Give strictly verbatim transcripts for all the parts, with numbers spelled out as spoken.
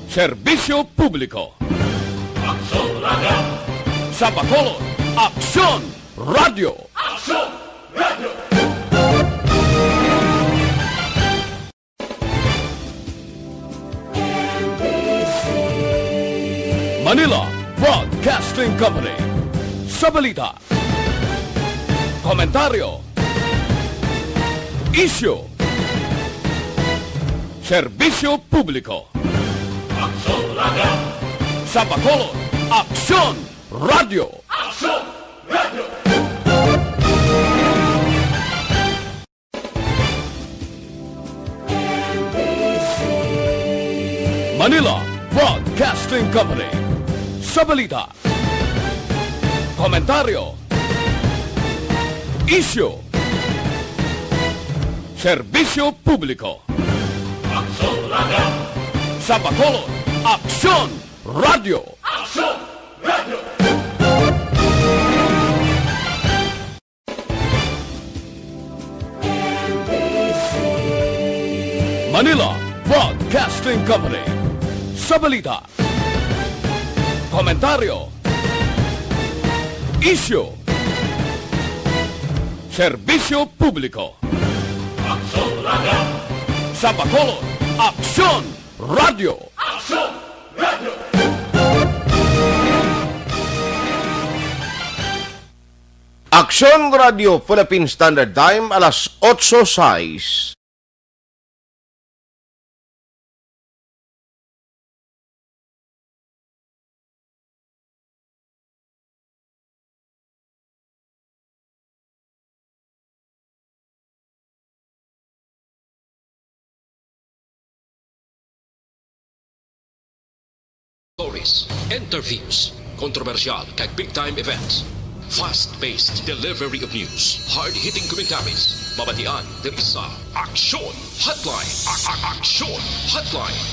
Serbisyo publiko. Aksyon Radio. Sa Bacolod, Aksyon Radio. Aksyon Radio. Manila Broadcasting Company. Sa balita, komentaryo, isyu, serbisyo publiko. Aksyon Radio. Sa Bacolod, Aksyon Radio. Aksyon Radio. Manila Broadcasting Company. Sa balita, komentaryo, isyu, serbisyo publiko. Aksyon Radio. Sa Bacolod, Aksyon Radio. Aksyon Radio. Manila Broadcasting Company. Sa balita, komentaryo, isyu, serbisyo publiko. Aksyon Radio. Sa Bacolod, Aksyon Radio. Aksyon Radio. Aksyon Radio Philippine Standard Time, alas otso sais. Stories, interviews, kontrobersyal kag big time events. Fast-paced delivery of news, hard-hitting commentaries, mabatian diri sa Aksyon Hotline. A- a- Aksyon Hotline.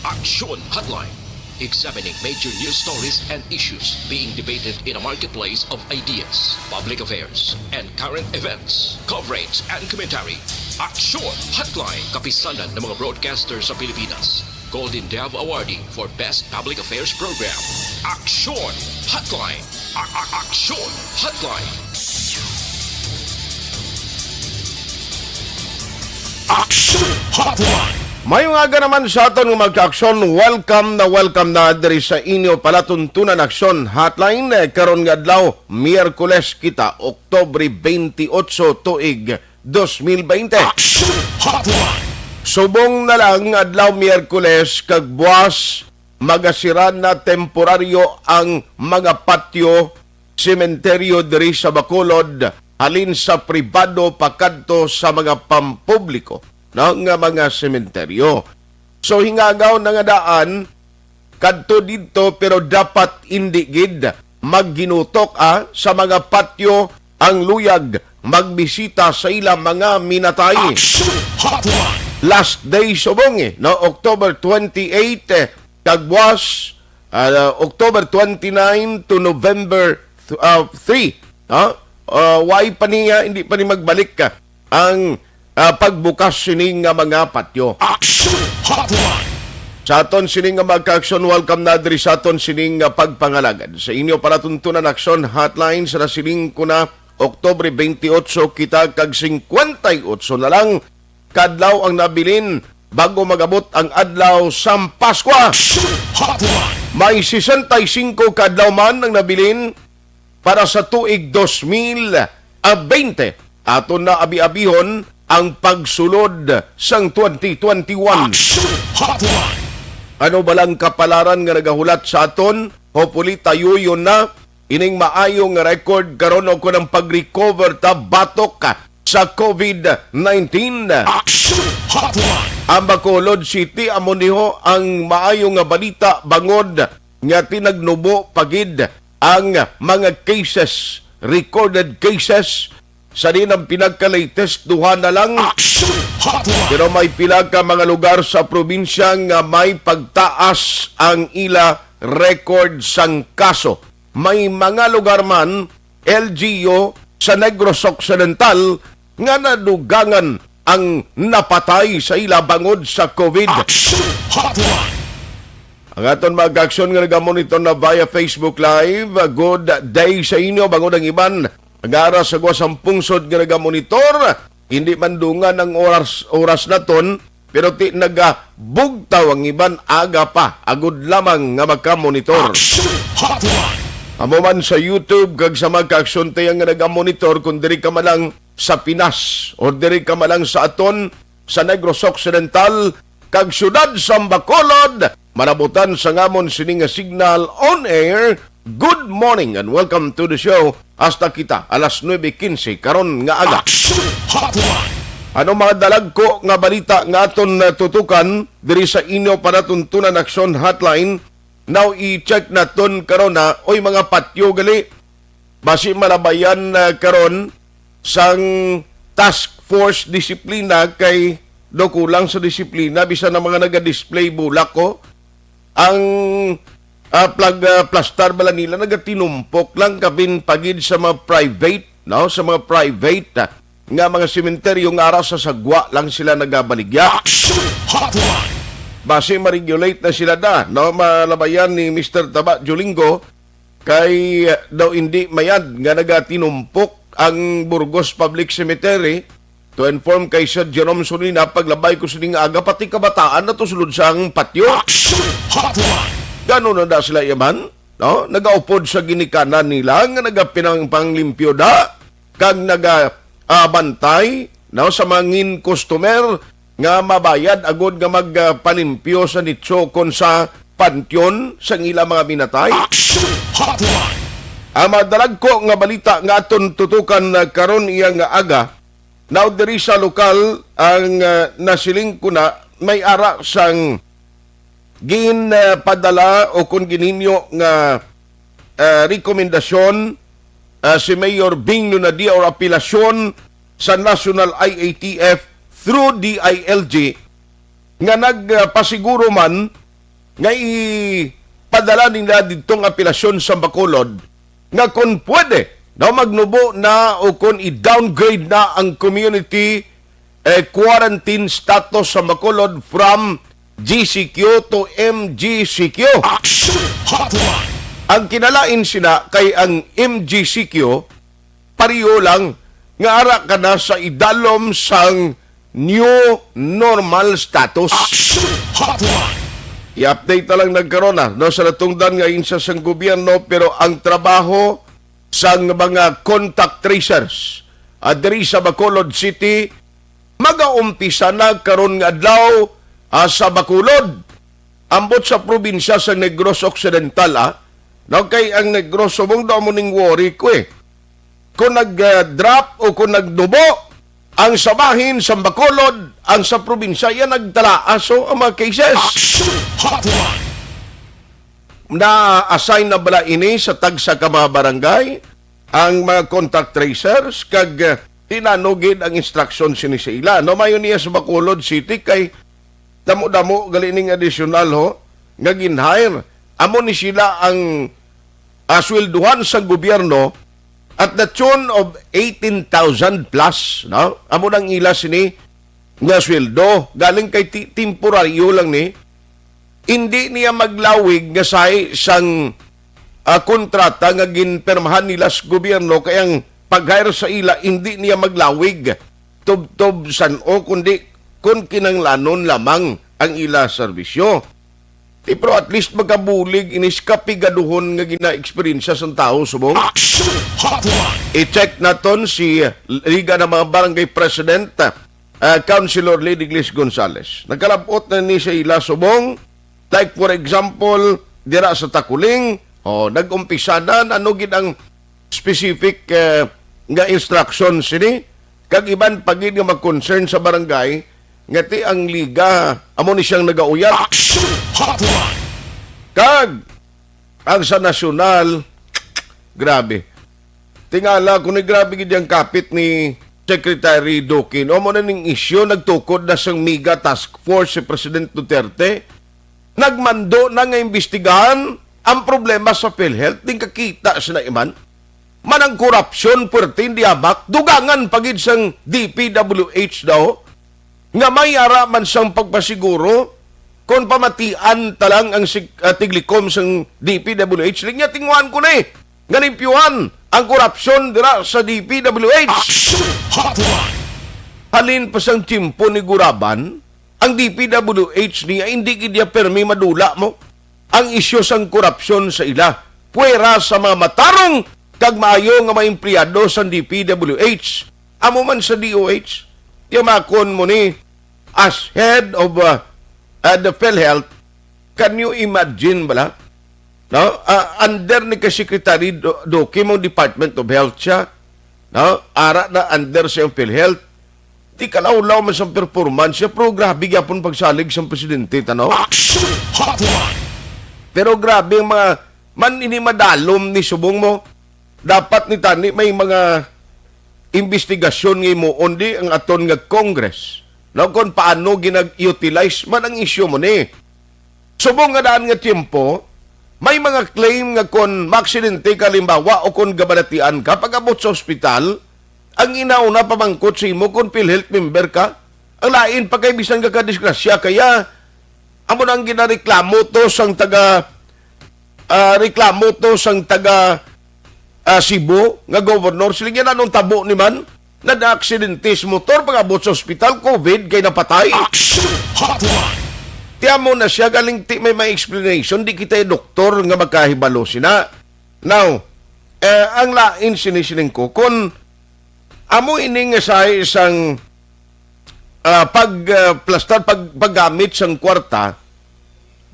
Aksyon Hotline. Examining major news stories and issues being debated in a marketplace of ideas, public affairs, and current events. Coverage and commentary. Aksyon Hotline. Kapisanan ng mga broadcaster sa Pilipinas. Golden Dove Awardee for Best Public Affairs Program. Aksyon Hotline. A- a- Aksyon Hotline. Aksyon Hotline. May mga aga naman sa aton nga magka-aksyon. Welcome na welcome na diri sa inyo palatuntunan Aksyon Hotline. Eh, karon nga adlaw, Miyerkules kita, Oktubre twenty-eight, tuig dos mil twenty. Aksyon Hotline. Subong na lang adlaw Miyerkules kag buwas, magasiran na temporaryo ang mga patio sementeryo diri sa Bacolod, halin sa pribado pakadto sa mga pampubliko, no, nga mga sementeryo. So, hingagaw na nga daan kadto didto, pero dapat indi gid magginutok, ah, sa mga patio ang luyag magbisita sa ila mga minatay. Action Hotline. Last day subong, eh, no, October twenty-eight, eh, kag buwas, ah, October twenty-nine to November th-, ah, three, no? Ah, way pa niya, hindi pa ni magbalik, ah, ang, ah, pagbukas sini nga mga patyo. Action Hotline. Sa aton sini nga mga ka-aksyon, welcome na diri sa aton sini nga pagpangalagad. Sa inyo palatuntunan Aksyon Hotline sa nasiling ko na Oktubre twenty-eight kita kag singkwenta y otso na lang kadlaw ang nabilin bago mag-abot ang adlaw sang Paskwa. Action Hotline. May sesenta y singko kadlaw man ang nabilin para sa tuig dos mil bente. Aton na abi-abihon ang pagsulod sang twenty twenty-one. Action Hotline. Ano ba lang kapalaran nga nagahulat sa aton? Hopefully, tayuyon na ining maayo nga record karon o kon ang pag-recover ta batok sa COVID nineteen. Action Hotline. Ang Bacolod City, amo niho ang maayo nga balita bangod nga tinagnubo pa gid ang mga cases, recorded cases, sa din ang pinagka-latest, duha na lang. Action Hotline. Pero may pila ka mga lugar sa probinsya nga may pagtaas ang ila record sang kaso. May mga lugar man, L G U, sa Negros Occidental nga nadugangan ang napatay sa ila bangod sa COVID. Action Hotline. Ang aton mga kaaksyon nga nagamonitor na via Facebook Live, good day sa inyo. Bangod ang iban, nag-ara sa guwa sang pungsod nga nagamonitor, hindi man dungan ang oras, oras naton, pero ti nagabugtaw ang iban aga pa, agud lamang nga makamonitor. Action Hotline. Amo man sa YouTube kag sa mga kaaksyon tayang nga nagamonitor, kung diri ka man lang sa Pinas o diri ka man lang sa aton sa Negros Occidental kag siyudad sa Bacolod, manabutan sa ngamon sini nga signal on air. Good morning and welcome to the show. Hasta kita alas nuebe quince karon nga aga. Action Hotline. Ano mga dalagko nga balita nga aton, uh, tutukan diri sa inyo panatuntunan Action Hotline? Now, i-check naton karon na, oy, mga patyo gali, basi malabayan, uh, karon sang Task Force Disiplina kay daw kulang sa disiplina, bisan ang mga naga-display bulak ko. Ang, ah, plag-, ah, plastar bala nila nagatinumpok lang, kabin pagid sa mga private, no? Sa mga private, ah, nga mga sementeryo nga ara sa sagwa lang sila nagabaligya. Action Hotline. Basi ma-regulate na sila da, no? Malabayan ni Mister Taba Jolingo, kay, uh, daw indi mayad nga nagatinumpok ang Burgos Public Cemetery to inform kay Sir Jerome Solina, paglabay ko sini nga aga, pati kabataan na to sulod sang patyo. Action Hotline. Gano na da sila yaman? No? Nagaupod sa ginikanan nila nga nagapinang panglimpyo da kag naga, ah, bantay, no, sa mga ngin customer nga mabayad agud nga magpanimpyo sa nicho kon sa panteon sang ila mga minatay. Action Hotline. Ang madalagko nga balita nga aton tutukan, ah, karon iya nga aga, now diri sa lokal ang, ah, nasiling ko na may ara sang gin, ah, padala o kon gininyo nga, ah, rekomendasyon, ah, si Mayor Bing Lunadia or apelasyon sa National I A T F through D I L G nga nagpasiguro man nga ipadala nila didtong apelasyon sa Bacolod nga kon pwede daw magnubo na o kon i-downgrade na ang community, eh, quarantine status sa Bacolod from G C Q to M G C Q. Action Hotline. Ang kinalain sina kay ang M G C Q pareho lang nga ara ka na sa idalom sang new normal status. Action Hotline. I-update na lang nagkaron na, no, sa natungdan nga insa sang gobyerno, pero ang trabaho sang mga contact tracers, ah, diri sa Bacolod City, magaumpisa na karon nga adlaw, ah, sa Bacolod. Ambot sa probinsya sa Negros Occidental, ah, no, kay ang Negros Subong daw mo ning worry ko, eh. Kung nag-, ah, drop o kung nagnubo ang sa bahin, sa Bacolod, ang sa probinsya, yan nagtalaas, oh, ang mga cases. Action Hotline. Na-assign na bala ini sa tagsa ka mga barangay ang mga contact tracers, kag, eh, tinanugid ang instruction sini sa ila. No, mayo niya sa Bacolod City kay damo-damo gali ning additional, ho, nga gin-hire. Amo ni sila ang, ah, swelduhan sang gobyerno at the tune of eighteen thousand plus, no? Amo nang ila sini nga sweldo. Galing kay ti-, temporaryo lang ni. Hindi niya maglawig nga sahi sang, ah, kontrata nga ginpirmahan nila sa gobyerno, kay ang pag-hire sa ila hindi niya maglawig tubtob san-o, kundi kun kinanglanon lamang ang ila serbisyo. Ti, pero at least makabulig inis kapigaduhon nga gina-eksperyensya sang tawo subong. Action Hotline. I-check naton si Liga ng mga Barangay President, ah, Councilor Lady Glis Gonzales. Nagkalabot na ni sa ila subong. Like, for example, dira sa Takuling, oh, nag-umpisa na, ano gid ang specific, eh, nga instruction sini? Kag iban pa gid nga mag-concern sa barangay, nga ti ang liga, amo ni siyang nagauyab. Action Hotline. Kag ang sa nasyonal, grabe. Tingala ko ni, grabe gid ang kapit ni Secretary Dukin. O mo na ning isyu, nagtukod na sang mega task force si President Duterte. Nagmando na nga imbestigahan ang problema sa PhilHealth. Din kakita sila iman. Man ang korupsyon, puwerte, hindi hamak. Dugangan pa gid sang D P W H daw. nga may ara man sang pagpasiguro kon pamatian ta lang ang sig-, ah, tiglikom sang D P W H, linya tinguhaan ko ni nga limpyuhan ang korupsyon dira sa D P W H. Action Hotline! Halin pa sang tiyempo ni Guraban, ang D P W H niya hindi gid niya permi madula mo. Ang isyu sang korupsyon sa ila, puwera sa mga matarong kag maayo nga mga empleyado sang D P W H, amo man sa D O H. Yamakon mo ni as head of, uh, uh, the PhilHealth, can you imagine bala? No? Uh, under ni ka Secretary Do-, Duque mo Department of Health siya. No? Ara na under sa iyang PhilHealth. Di kalawlaw man sa performance siya, pero grabe gyapon pagsalig sa presidente, tanaw. Action Hotline! Pero grabe ang mga, man ini madalom ni subong mo. Dapat ni tani may mga investigasyon nga himuon di ang aton nga Congress. No, kung paano ginag-utilize man ang isyu mo ni. Subong nga daan nga tiyempo, may mga claim nga kon maaksidente ka, halimbawa, o kon gabalatian ka, pag-abot sa ospital, ang inauna pamangkot sa imo kon PhilHealth member ka. Ang lain pa kay bisan ka kadisgrasya, kaya amo na ang ginareklamo to sang taga, ah, reklamo to sang taga, ah, Cebu nga governor. Sila niya, anong tabo ni man? Nag-aksidente sa motor, pag-abot sa ospital, covid, kay napatay. Action Hotline! Ti amo na siya, galing ti may, may explanation, di kita doktor nga makahibalo sina. Now, eh, ang lain sini sining ko, kung amo ini nga sa isang, ah, pag, ah, plastar, pag, paggamit sang kwarta,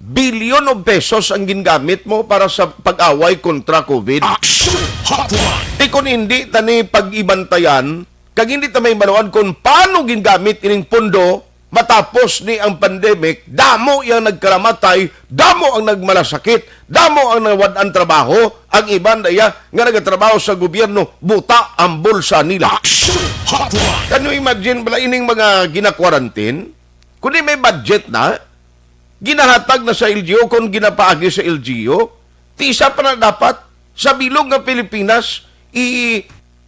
billion of pesos ang gingamit mo para sa pag-away kontra covid. Action Hotline! Di kun hindi tani pag-ibantayan, kag hindi ta mahibaluan kung paano gingamit ining pondo matapos ni ang pandemic, damo yang nagkaramatay, damo ang nagmalasakit, damo ang nawad-an trabaho, ang iban daya nga nagatrabaho sa gobyerno, buta ang bulsa nila. Action Hotline! Can you imagine bala ining mga gina-quarantine? Kundi may budget na, ginahatag na sa L G U kung ginapaagi sa L G U. Ti isa pa na dapat sa bilog nga Pilipinas, i-,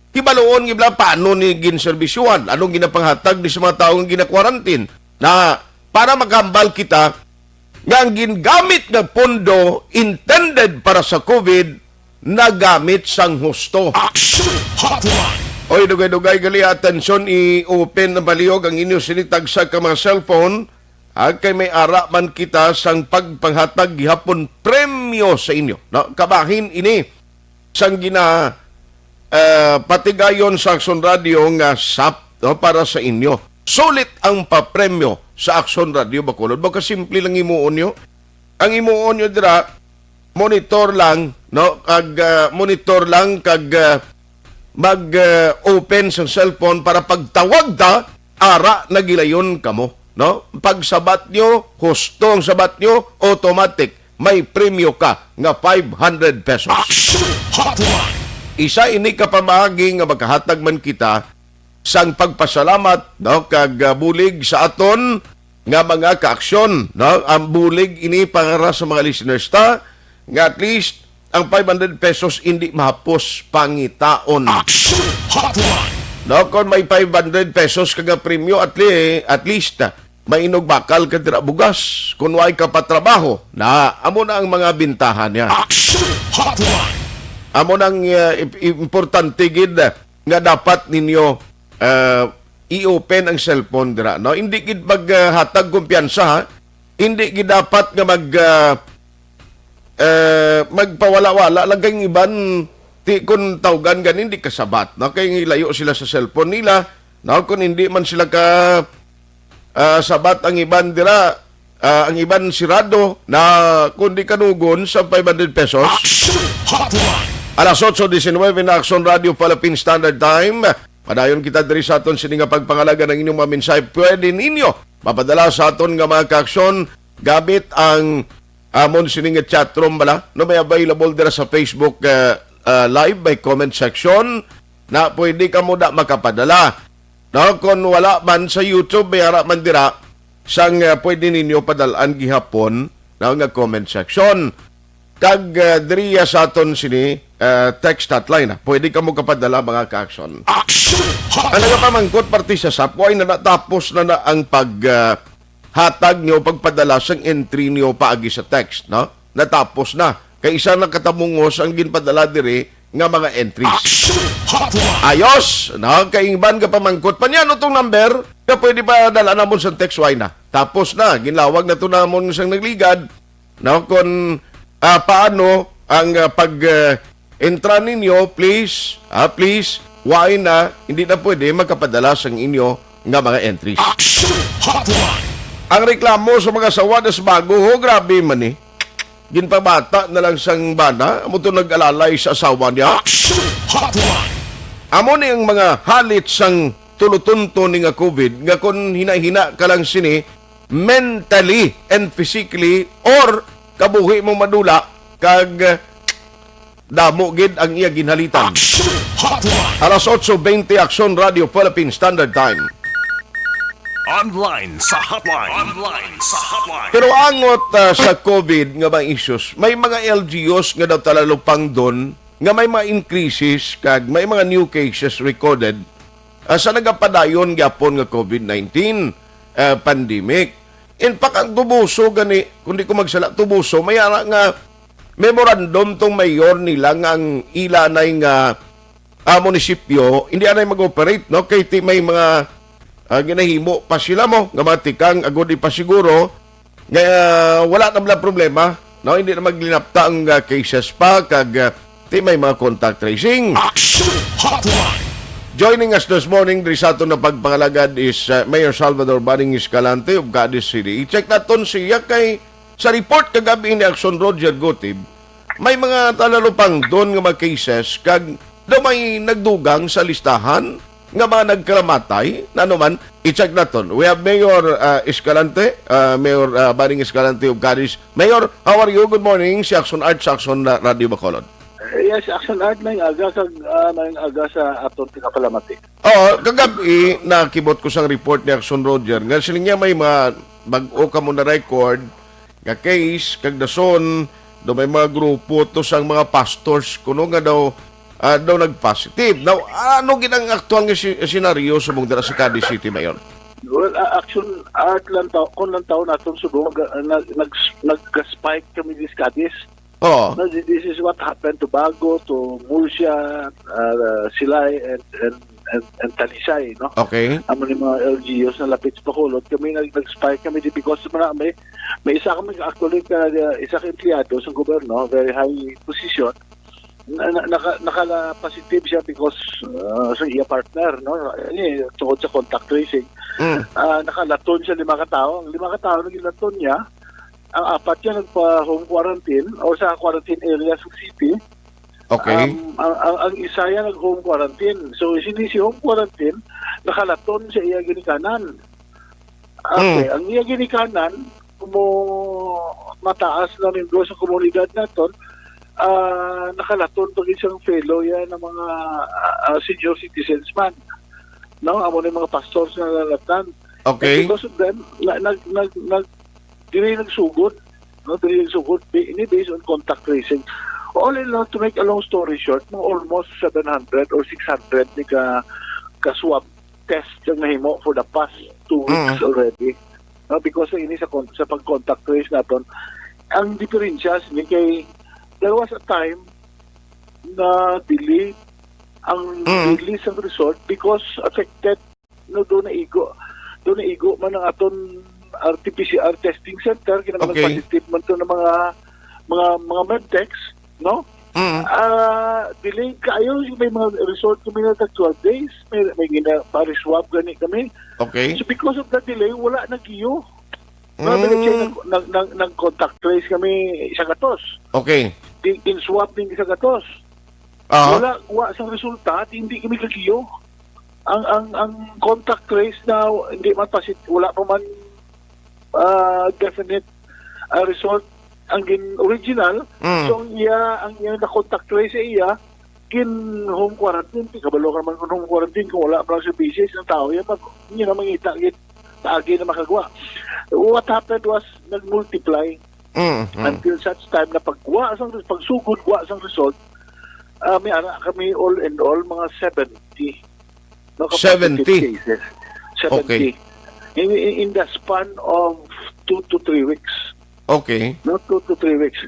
hibaluon nga bala paano ni ginserbisyuhan, anong ginapanghatag ni sa mga tawo nga gina-quarantine na para makahambal kita nga ang gingamit nga pondo intended para sa covid nagamit sang husto. Action Hotline! Oy, dugay-dugay gali, atensyon, i-open na balihog ang inyo sini tagsa ka mga cellphone, ag kay may ara man kita sang pagpanghatag gihapon premyo sa inyo. No? Kabahin ini sang gina, eh, patigayon sa Action Radio nga sap, no, para sa inyo. Sulit ang papremyo sa Action Radio Bacolod. Baka simple lang himuon nyo. Ang himuon nyo dira, monitor lang, no? Kag, ah, monitor lang, kag, ah, mag, ah, open sa cellphone para pagtawag ta, ara na gilayon kamo, no? Pagsabat nyo, husto ang sabat nyo, automatic, may premyo ka nga five hundred pesos. Action Hotline! Isa ini ka pamaagi nga makahatag man kita sang pagpasalamat, no, kag, ah, bulig sa aton nga mga kaaksyon, no? Ang bulig ini para sa mga listeners ta nga at least ang five hundred pesos hindi mahapos pangitaon. Action Hotline! No, kung may five hundred pesos ka nga premyo, at le-, at least, ah, may inog bakal ka dira bugas. Kung way ka pa trabaho, na amo na ang mga bintahan niya. Action Hotline! Amo nang, ah, imp-, importante gid, ah, nga dapat ninyo, ah, i-open ang cellphone dira, no? Hindi gid maghatag kumpiyansa, ha? Hindi gid dapat nga mag, ah, eh, magpawala-wala lang kay ang iban, ti kun tawgan gani, hindi kasabat, no? Kay layo sila sa cellphone nila, no? Kung hindi man sila ka, ah, sabat ang iban dira, ah, ang iban sirado na kundi kanugon sa five hundred pesos. Action Hotline! Alas otso diecinuebe na Action Radio Philippine Standard Time. Padayon kita diri sa aton sini nga pagpangalaga ng inyong mga mensahe. Pwede ninyo mapadala sa aton nga mga kaaksyon gamit ang amon sini nga chat room bala. No, may available dira sa Facebook, ah, ah, Live, may comment section na pwede kamo da makapadala. No, kung wala man sa YouTube, may ara man dira sang, ah, pwede ninyo padalaan gihapon, no, nga comment section. Kag, ah, diriya sa aton sini, ah, text hotline, ah. Pwede kamo kapadala, mga ka-aksyon. Action Hotline! Ang nagapamangkot, parte sa sap, wala na, natapos na na ang pag, ah, hatag niyo, pagpadala sang entry niyo paagi sa text, no? Natapos na. Kay isa na katamungos ang ginpadala diri nga mga entries. Action Hotline! Ayos, no? Kay iban nga pamangkot pa niya, ano tong number? Nga pwede pa dala namon sa text, wala na. Tapos na, ginlawag na to namon sang nagligad. No, kung, ah, paano ang, ah, pag, ah, entra ninyo, please, ah, please, wala na, hindi na pwede magkapadala sang inyo nga mga entries. Action Hotline! Ang reklamo sa mga asawa das bago, ho, grabe man, eh. Ginpabata na lang sang bana, amo to nag-alalay sa asawa niya. Action Hotline! Amo ni ang mga halit sang tulutunto ni nga covid, nga kon hinahina ka lang sini, mentally and physically, or kabuhi mo madula, kag damo gid ang iya ginhalitan. Action Hotline! Alas otso bente, Action Radio Philippine Standard Time. Online sa hotline. Online sa hotline. Pero angot, ah, sa covid nga mga issues, may mga L G Us nga daw talalupangdon nga may mga increases kag may mga new cases recorded, ah, sa nagapadayon gyapon nga covid nineteen, ah, pandemic. In fact, ang tubuso gani, kung di ko magsala, tubuso, may ara nga memorandum tong mayor nila nga ang ila nay nga, ah, munisipyo, hindi anay mag-operate, no? Kay ti may mga, ah, ginahimo pa sila mo, nga mga tikang agod ipasiguro, nga, ah, wala na bala problema, no? Hindi na maglinapta ang, ah, cases pa, kag, ah, ti may mga contact tracing. Action Hotline! Joining us this morning, diri sa aton na pagpangalagad is, ah, Mayor Salvador Baring Escalante of Cadiz City. I-check naton siya kay sa report kagabi ni Action Roger Gutib, may mga talalupangdon nga mga cases kag daw may nagdugang sa listahan nga mga nagkalamatay. Na naman, i-check naton. We have Mayor, uh, Escalante, uh, Mayor, uh, Baring Escalante of Cadiz. Mayor, how are you? Good morning. Si Action Art sa Action, uh, Radio Bacolod. Yes, Action Art, may aga kag, ah, may aga sa aton pinakalamati. Oo, kagabi nakibot ko sang report ni Action Roger nga sila niya may mga bag-o ka mo na record nga case, kag dason, do may mga grupo to sang mga pastors kuno nga daw, ah, daw nag-positive. Now, ano gid ang aktual nga si-, senaryo sa mong dira sa Cadiz City, Mayor? Well, a-, Action Art lang taw-, kung lang taon naton subong, nag-, nag-, nag-spike kami di sa Cadiz. Oo. No, thi-, this is what happened to Bago, to Murcia, uh, Silay, and, and, and, and Talisay, no? Okay. Amo ni mga L G Us na lapit sa Bacolod, kami nag-, nag-spike kami di because man may, may isa kami actually ka, uh, isa ka empleyado sa gobyerno, very high position. Na, na, naka, nakala positive siya because, uh, sa iya partner, no? Ani, tungod sa contact tracing. Mm. Ah, nakalaton siya lima ka tawo. Ang lima ka tawo na gilaton niya, ang apat niya nagpa-home quarantine o sa quarantine area sa city. Okay. Um, ang, ang, ang isa niya nag-home quarantine. So, sini si home quarantine, nakalaton sa iya ginikanan. Okay, Mm. ang iya ginikanan, kumo mataas na membro sa komunidad naton, ah, nakalaton pag isang fellow yan ng mga, ah, ah, senior citizens man. No, amo ni mga pastors na lalatan. Okay. And because of them, na, nag, nag, nag, dili nagsugod. No, dili nagsugod. Ba-, ini based on contact tracing. All in all, to make a long story short, mga almost seven hundred or six hundred ni ka, ka swab test ang nahimo for the past two weeks Mm. already. No, because sa ini sa con-, sa pag-contact trace naton, ang diferensya sini kay there was a time na delay ang Mm. release ang result because affected, no, do naigo, do naigo man ang aton R T P C R testing center, kina mga Okay. positive man to ng mga, mga, mga medtechs, no? Mm. Ah, delay kaayo, may mga result kami na tag twelve days, may, may gina-, pa-reswab gani kami. Okay. So, because of the delay, wala na giyo. Grabe na siya, Mm. nag, nag, nag, nag-contact trace kami sa gatos. Okay. Di, in-swab din sa gatos. Aha. Wala, wa sang resulta, at hindi kami kagiyo. Ang, ang, ang contact trace na hindi man pasit-, wala pa man, ah, definite, ah, result ang gin-, original. Mm. So, ang iya, ang iya na-contact trace sa iya, gin-home quarantine. Di kabalo ka naman kung home quarantine, kung wala pa lang sa basis ng tao, yan, mag-, yun ang mangita, gid, agi na makagwa. What happened was, nag-multiply. Mm, mm. Until such time na pagwa sang, pagsugod, wa sang result, ah, may ara kami all in all mga seventy. No, ka positive Seventy? Cases. Seventy. Okay. In, in, in the span of two to three weeks. Okay. No, two to three weeks.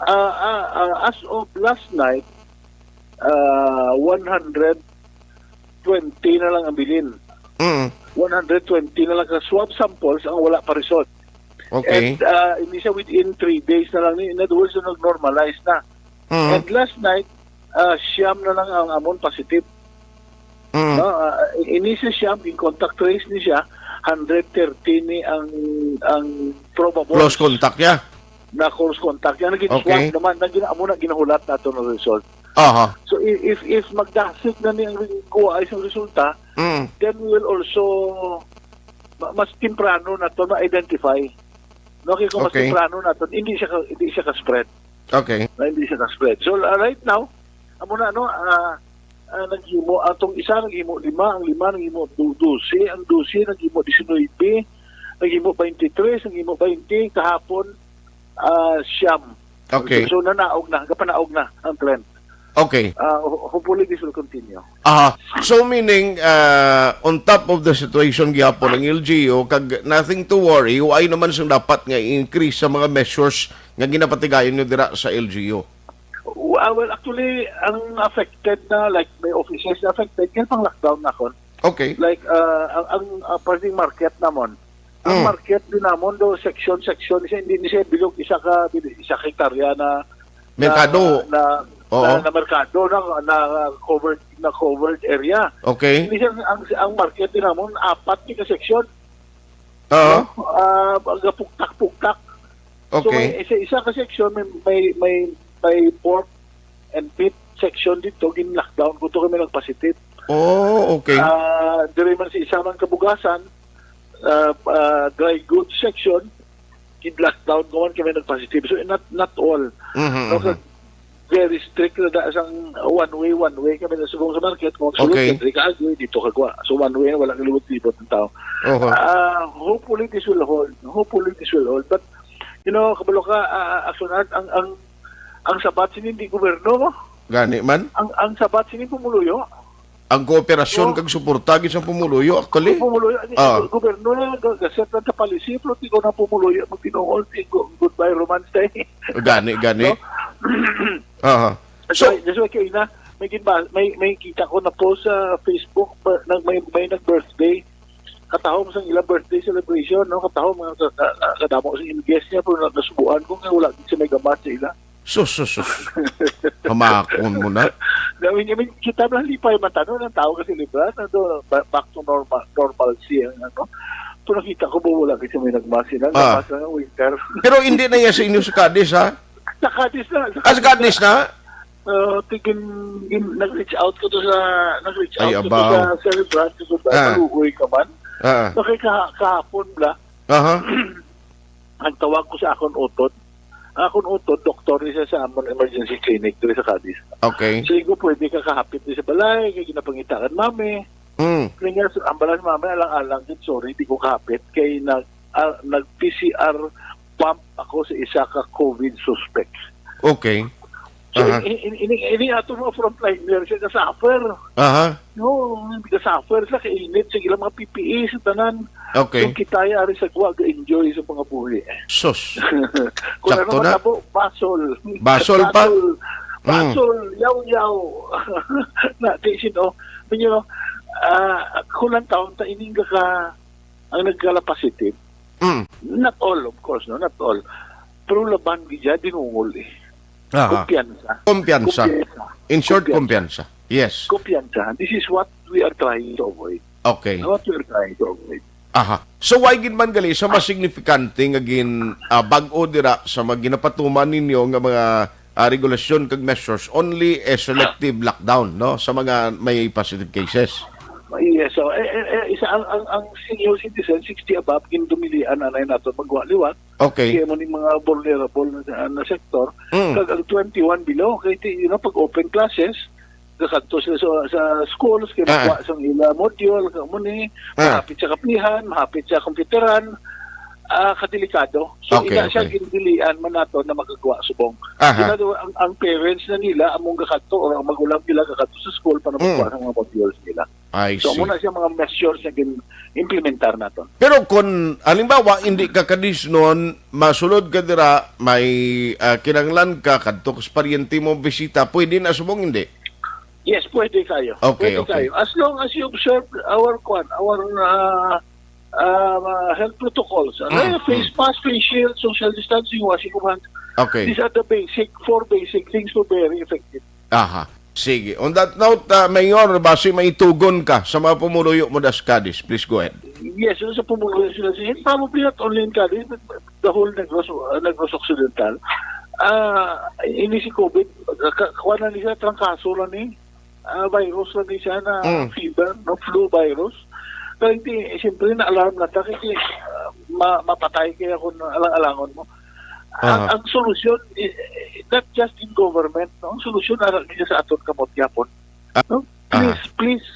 Ah, ah, ah, as of last night, ah, one hundred twenty na lang ang bilin. Mm. One hundred twenty na lang ka swab samples ang wala pa result. Okay. And, ah, hindi siya within three days na lang ni. In other words, nag-normalize na. Mm. And last night, ah, siyam na lang ang amon positive. Mm. No, ah, ini sa siyam, in contact trace ni siya, hundred thirty ni ang, ang probable Close contact, yeah. na close contact. Yan, naging Okay. swab naman, na gina-, amo na ginahulat nato ng result. Aha. So, i-, if, if magdasig na ni ang kuha ay isang resulta, Mm. then we will also, ma-, mas temprano na to ma-identify. No, kaya kung mas Okay. temprano na to, hindi siya ka-, hindi siya ka-spread. Okay. Na hindi siya ka-spread. So, uh, right now, amo na, no, ah, ah, naghimo, atong isa naghimo lima, ang lima naghimo du-, dose, ang dose naghimo diecinuebe, naghimo twenty-three, naghimo twenty, kahapon, ah, siyam. Okay. So, nanaog na, gapanaog na ang trend. Okay. Ah, ho-, hopefully this will continue. Aha. So, meaning, ah, on top of the situation gihapon ang L G U, kag nothing to worry, why naman sing dapat nga i-increase sa mga measures nga ginapatigayon nyo dira sa L G U? Ah, well, actually, ang affected na, like, may offices na affected, kaya pang lockdown na kon. Okay. Like, ah, ang, ang, ah, pwedeng market namon. Ang Mm. market din namon do section, section siya, hindi ni siya bilog isa ka, isa ka hektarya na Merkado. na, na, Oo. na, na merkado, na, na covered, na covered area. Okay. Hindi siya, ang, ang market din namon, apat ni ka section. Oo. No? Ah, gapuktak-puktak. So, Okay. may isa-isa ka section, may, may, may, may pork and beef section dito, gin-lockdown ko to kami nagpositive. Oh, okay. Ah, diri man sa isa man kabugasan, ah, ah, dry goods section, gin-lockdown ko man kami nagpositive. So, not, not all. Mhm, No, mhm. kag very strict na da sang one way, one way kami na subong sa market. Kung sulod Okay. ka, diri ka agoy, dito ka gwa. So, one way na wala kalibot-libot ang tao. Oho. Ah, hopefully, this will hold. Hopefully, this will hold. But, you know, kabalo ka, ah, Action Art, ang, ang, ang sabat sini hindi gobyerno, no? Gani man? Ang, ang sabat sini pumuluyo. Ang kooperasyon Oh. kag suporta gid sa pumuluyo, actually. Ang pumuluyo, ang Ah. gobyerno na, ga-, gaset lang sa policy, pero di ko na pumuluyo, magtinuol, di ko, goodbye romance tayo. Gani, gani. No? Aha. That's So why, that's why kayo na, may, ginba-, may, may kita ko na post sa Facebook, ba, nag, may, may nag-birthday. Katahom sa ilang birthday celebration, no? Katahom nga ka-, ka-, ka-, kadamo sa ilang guest niya, pero na-, nasubuan ko nga wala gid siya may gamat sa ila. Sus, sus, sus. Hamakon mo na. I mean, I mean, kita na lipay man tanan ang tao kasi libra na do, ba-, back to normal, normalcy ang ano. Pero nakita ko ba wala kasi may nagmask sila, Ah. nagmask lang ang winter. Pero hindi na yan sa inyo sa Cadiz, ha? Sa Cadiz na, sa Ah, sa Cadiz Cadiz na. na. Uh, tigin, gin-, nag-reach out ko to sa, nag-reach Ay, out ko to abaw. sa Sir Brad, sa Ah. Maluoy ka man. Ah. So, kay kaha-, kahapon bla, Aha. ang tawag ko sa akon utod. Ang akon utod, doktor ni siya sa amon emergency clinic diri sa Cadiz. Okay. So, igo pwede ka kahapit di sa balay, kay ginapangita kan mami. Mm. Kaya nga, so, ang balay ni mami, alang-alang din, sorry, di ko kahapit. Kay nag, ah, nag-P C R pump ako sa isa ka COVID suspect. Okay. So, Aha. ini, ini, ini, ini ato mga frontliner, siya ka-suffer. Aha. No, hindi ka-suffer sa kainit, sa ilang mga P P E, sa tanan. Okay. Yung kita ay ari sa gwa, ga-enjoy sa mga buhi. Sus. Kung ano Sakto na. matabo, basol. Basol pa? Basol. Mm. Basol, yaw-yaw. Na, di sino, you know, ah, kung lang taon ta, ining ka, ang nagkala positive, Mm. not all, of course, no, not all. Pero laban gid siya, dinungol eh. Aha. Kumpiyansa. Kumpiyansa. Kumpiyansa. In short, Kumpiyansa. kumpiyansa. Yes. Kumpiyansa. This is what we are trying to avoid. Okay. What we are trying to avoid. Aha. So, why gid man gali sa mas signifikante nga gin, ah, bag-o dira sa mga ginapatuman ninyo nga mga, ah, regulasyon kag measures, only a selective lockdown, no, sa mga may positive cases? Yes, so, eh, eh, eh, isa ang, ang, ang senior citizen, sixty above, gindumilian anay nato magwa liwat. Okay. Kaya mo ni mga vulnerable na, na sector, Mm. kag ang twenty-one below, kay ti-, you know, pag open classes, kakadto sila sa, sa schools, kay Ah. magwa sang ila module, kamo ni, Ah. mahapit sa kapihan, mahapit sa computeran. ah, kadelikado. So, Okay, ina siya okay. gindilian man nato na makagwa subong. Aha. Ina do, ang, ang parents na nila, among gakadto, or ang magulang nila gakadto sa school para Mm. magkuha sa mga modules nila. I So, see. muna siya mga measures na gin-implementar naton. Pero kung, halimbawa, hindi ka kadisnon, masulod ka dira, may, ah, kinahanglan ka, kadto ka sa paryente mo, bisita, pwede na subong, hindi? Yes, pwede kayo. Okay, Pwede okay. kayo. As long as you observe our, kwan, our, ah, ah, health protocols. Ano Mm, yung face mm. mask, face shield, social distancing, washing of hands. Okay. These are the basic, four basic things to very effective. Aha. Sige. On that note, ah, Mayor, basi may tugon ka sa mga pumuluyo mo das Cadiz. Please go ahead. Yes, so sa pumuluyo sila sa, probably not only in Cadiz, but the whole Negros, uh, Negros Occidental. Ah, ini si COVID, ka-, kuha na ni siya, trangkaso lang ni, ah, virus lang ni siya na Mm. fever, no, flu virus. Pero hindi, siyempre, na-alarm na ta kasi, ah, ma-, mapatay kaya kung alang-alangon mo. Ang, Aha. ang solusyon, eh, eh, not just in government, no? Ang solusyon, ara, sa aton kamot yapon. Ah, No? Please, aha. please,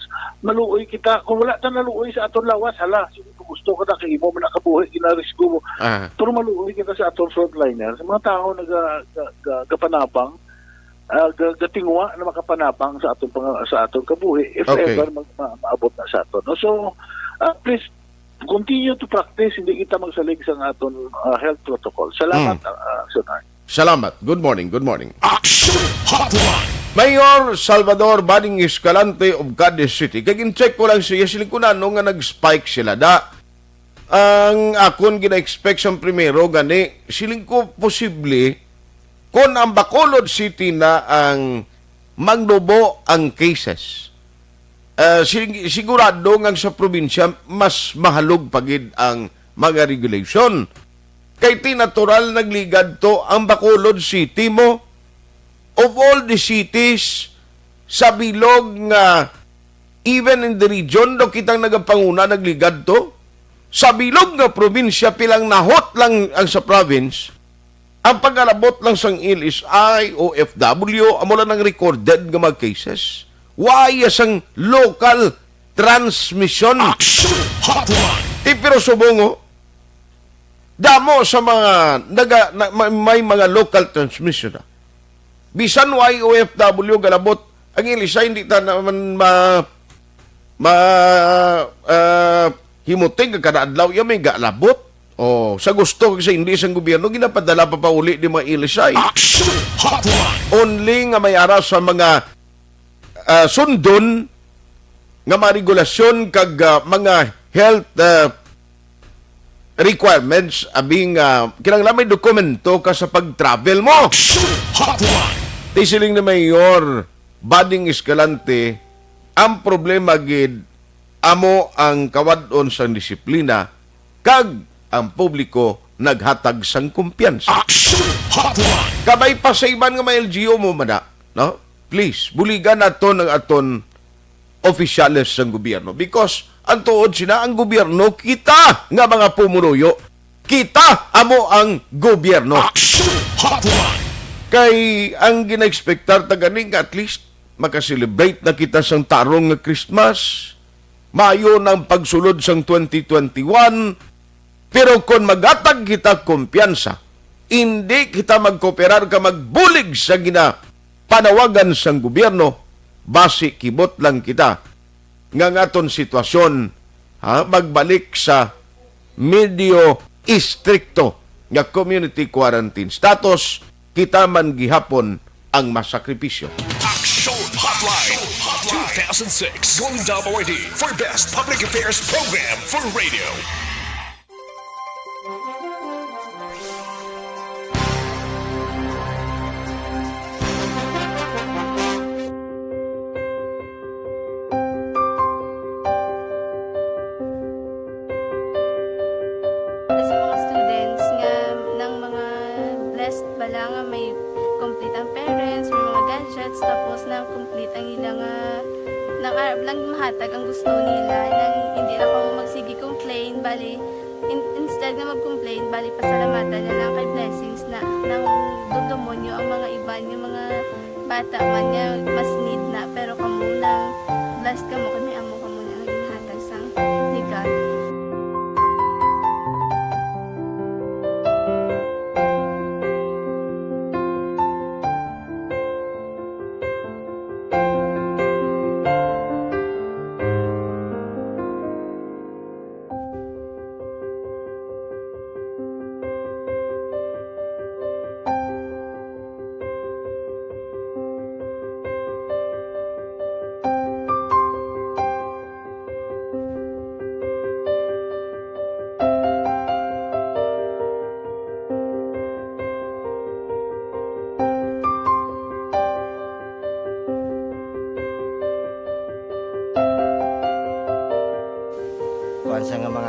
maluoy kita. Kung wala ta naluoy sa aton lawas, hala, sige, kung gusto ka na, kay imo man nakabuhi, ginarisgo mo. Aha. Pero maluoy kita sa aton frontliner, sa mga tao naga-, ga-, ga-, gapanabang, ah, ga-, gatingwa na makapanabang sa aton pang-, sa aton kabuhi, if Okay. ever mag-, ma-, maabot na sa aton, no? So, ah, please, continue to practice, hindi kita magsalig sa aton, ah, health protocol. Salamat, Mm. ah, ah, Sir Narn. Salamat. Good morning, good morning. Action Hotline. Mayor Salvador Bading Escalante of Cadiz City. Kag in-check ko lang siya, siling ko na, ano nga nag-spike sila. Da, ang akon gina-expect sa primero, gani, siling ko posible, kung ang Bacolod City na ang magnubo ang cases, ah, sig-, sigurado nga sa probinsya, mas mahalog pa gid ang mga regulation. Kay ti natural nagligad to ang Bacolod City mo. Of all the cities sa bilog nga, even in the region, daw kitang nagapanguna nagligad to. Sa bilog nga probinsya, pilang nahot lang ang sa province, ang pag-alabot lang sang L S I, O F W, amo lang ang recorded nga mga cases. Wa iya sang local transmission. Action Hotline. Ti, pero subong, oh, damo sa mga naga-, na, may, may mga local transmission na. Bisan wa O F W galabot, ang L S I hindi ta naman ma-, ma-, ah, himuting nga kada adlaw iya may galabot. Oh, sa gusto kag sa hindi sang gobyerno, ginapadala pa pauli ni mga L S I. Action Hotline. Only nga may ara sa mga, ah, sundon nga mga regulasyon kag, ah, mga health, ah, requirements, abi nga kinahanglan may dokumento ka sa pag-travel mo. Action Hotline. Ti siling ni Mayor Bading Escalante, ang problema gid amo ang kawad-on sang disiplina kag ang publiko naghatag sang kumpiyansa. Action Hotline. Kabay pa sa iban nga mga L G U mo man na, no? Please, buligan naton ang aton opisyales sang gobyerno. Because ang tuod sina, ang gobyerno, kita nga mga pumunuyo, kita amo ang gobyerno. Action Hotline. Kay ang gina-expectar ta gani nga at least maka-celebrate na kita sang tarong nga Christmas. Maayo na ang pagsulod sang twenty twenty-one. Pero kon maghatag kita kumpiyansa, indi kita magkooperar ka magbulig sa ginapanawagan sang gobyerno, basi kibot lang kita nga ang aton sitwasyon, ha, magbalik sa medyo istrikto nga community quarantine status, kita man gihapon ang masakripisyo. Action Hotline two thousand six, Golden Dome Awardee for Best Public Affairs Program for Radio. Sa mga students nga nang mga blessed bala nga may complete ang parents, may mga gadgets, tapos nang complete ang ila nga, nang arab lang mahatag ang gusto nila, nang hindi na ko magsige complain, bali, in-, instead nga mag-complain, bali, pasalamatan na lang kay blessings na nang dumdumonyo ang mga iban nga mga bata man nga mas need na, pero kamo lang, blessed kamo kay may amo kamo nga ginhatag sang ni God.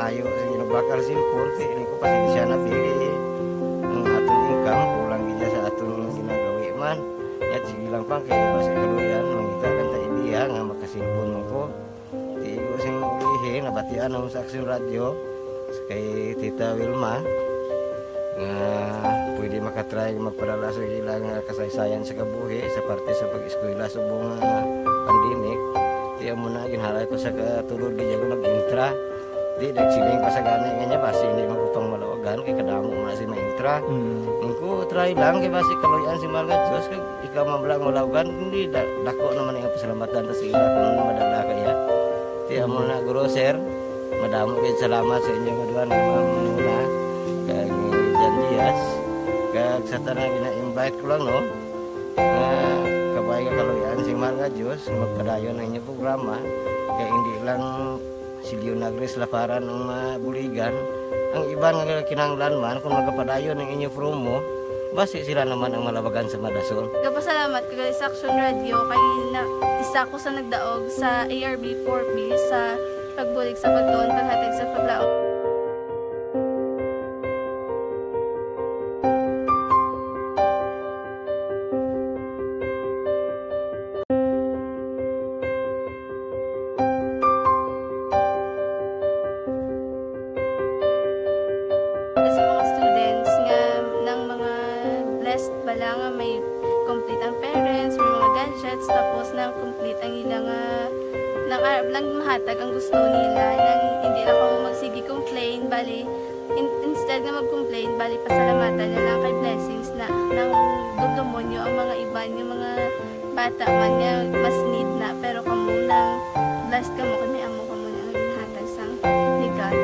Ayo, sige, nagbakal cellphone, kay ini ko, pasensya na, pili. Ang aton income, kulang gid sa aton ginagawi man. Yat, sige lang, pang, kay basi kaluyan, mangita lang ta idea nga makasilpon man ko. Tigo sing ulihi, nabatian namo sa Aksyon Radyo, sa kay Tita Wilma, nga pwede makatry magpadala sa ila nga kasaysayan sa kabuhi sa parte sa pag-eskwela subong nga pandemic. Di amo na, ginhalay ko sa katulod gid ako nag-intra. Di, nagsiling pa sa gani nga niya, basi hindi man ko pang malawagan, kay kadamo man si maintra. Mm. Nung ko, try lang, kay basi kaluyan si mahal nga Diyos, kag ikaw man lang malawagan, hindi, da-, dako naman ang pasalamatan ta sa ila kung madala kaya. Di, amo na, guro, sir, madamo kayo salamat sa inyo nga duha, ni Ma'am Nuna, kag ni Jan Diaz, kag sa tanan gina-invite ko lang, no, nga kabay nga kaluyan si mahal nga Diyos, magpadayon ang inyong programa, kay hindi lang si Leonagris Laparan ang mabuligan. Ang iban nga kinahanglan man, kung magapadayon ang inyo promo, basi sila naman ang malabagan sa madason. Nagapasalamat ko gali sa Action Radio kay na, isa ko sa nagdaog sa A R B four B sa pagbulig sa pagtuon, paghatag sa paglaom. Sa mga students nga nang mga blessed bala nga may complete ang parents, may mga gadgets, tapos nang complete ang ila nga, nang arab lang mahatag ang gusto nila, nang hindi na kamo magsige complain, bali, in-, instead nga mag-complain, bali, pasalamatan na lang kay blessings na, nang dumdumon nyo ang mga iban nga mga bata man nga mas need na, pero kamo nang blessed kamo kay may amo kamo na nga ginhatag sang ni God.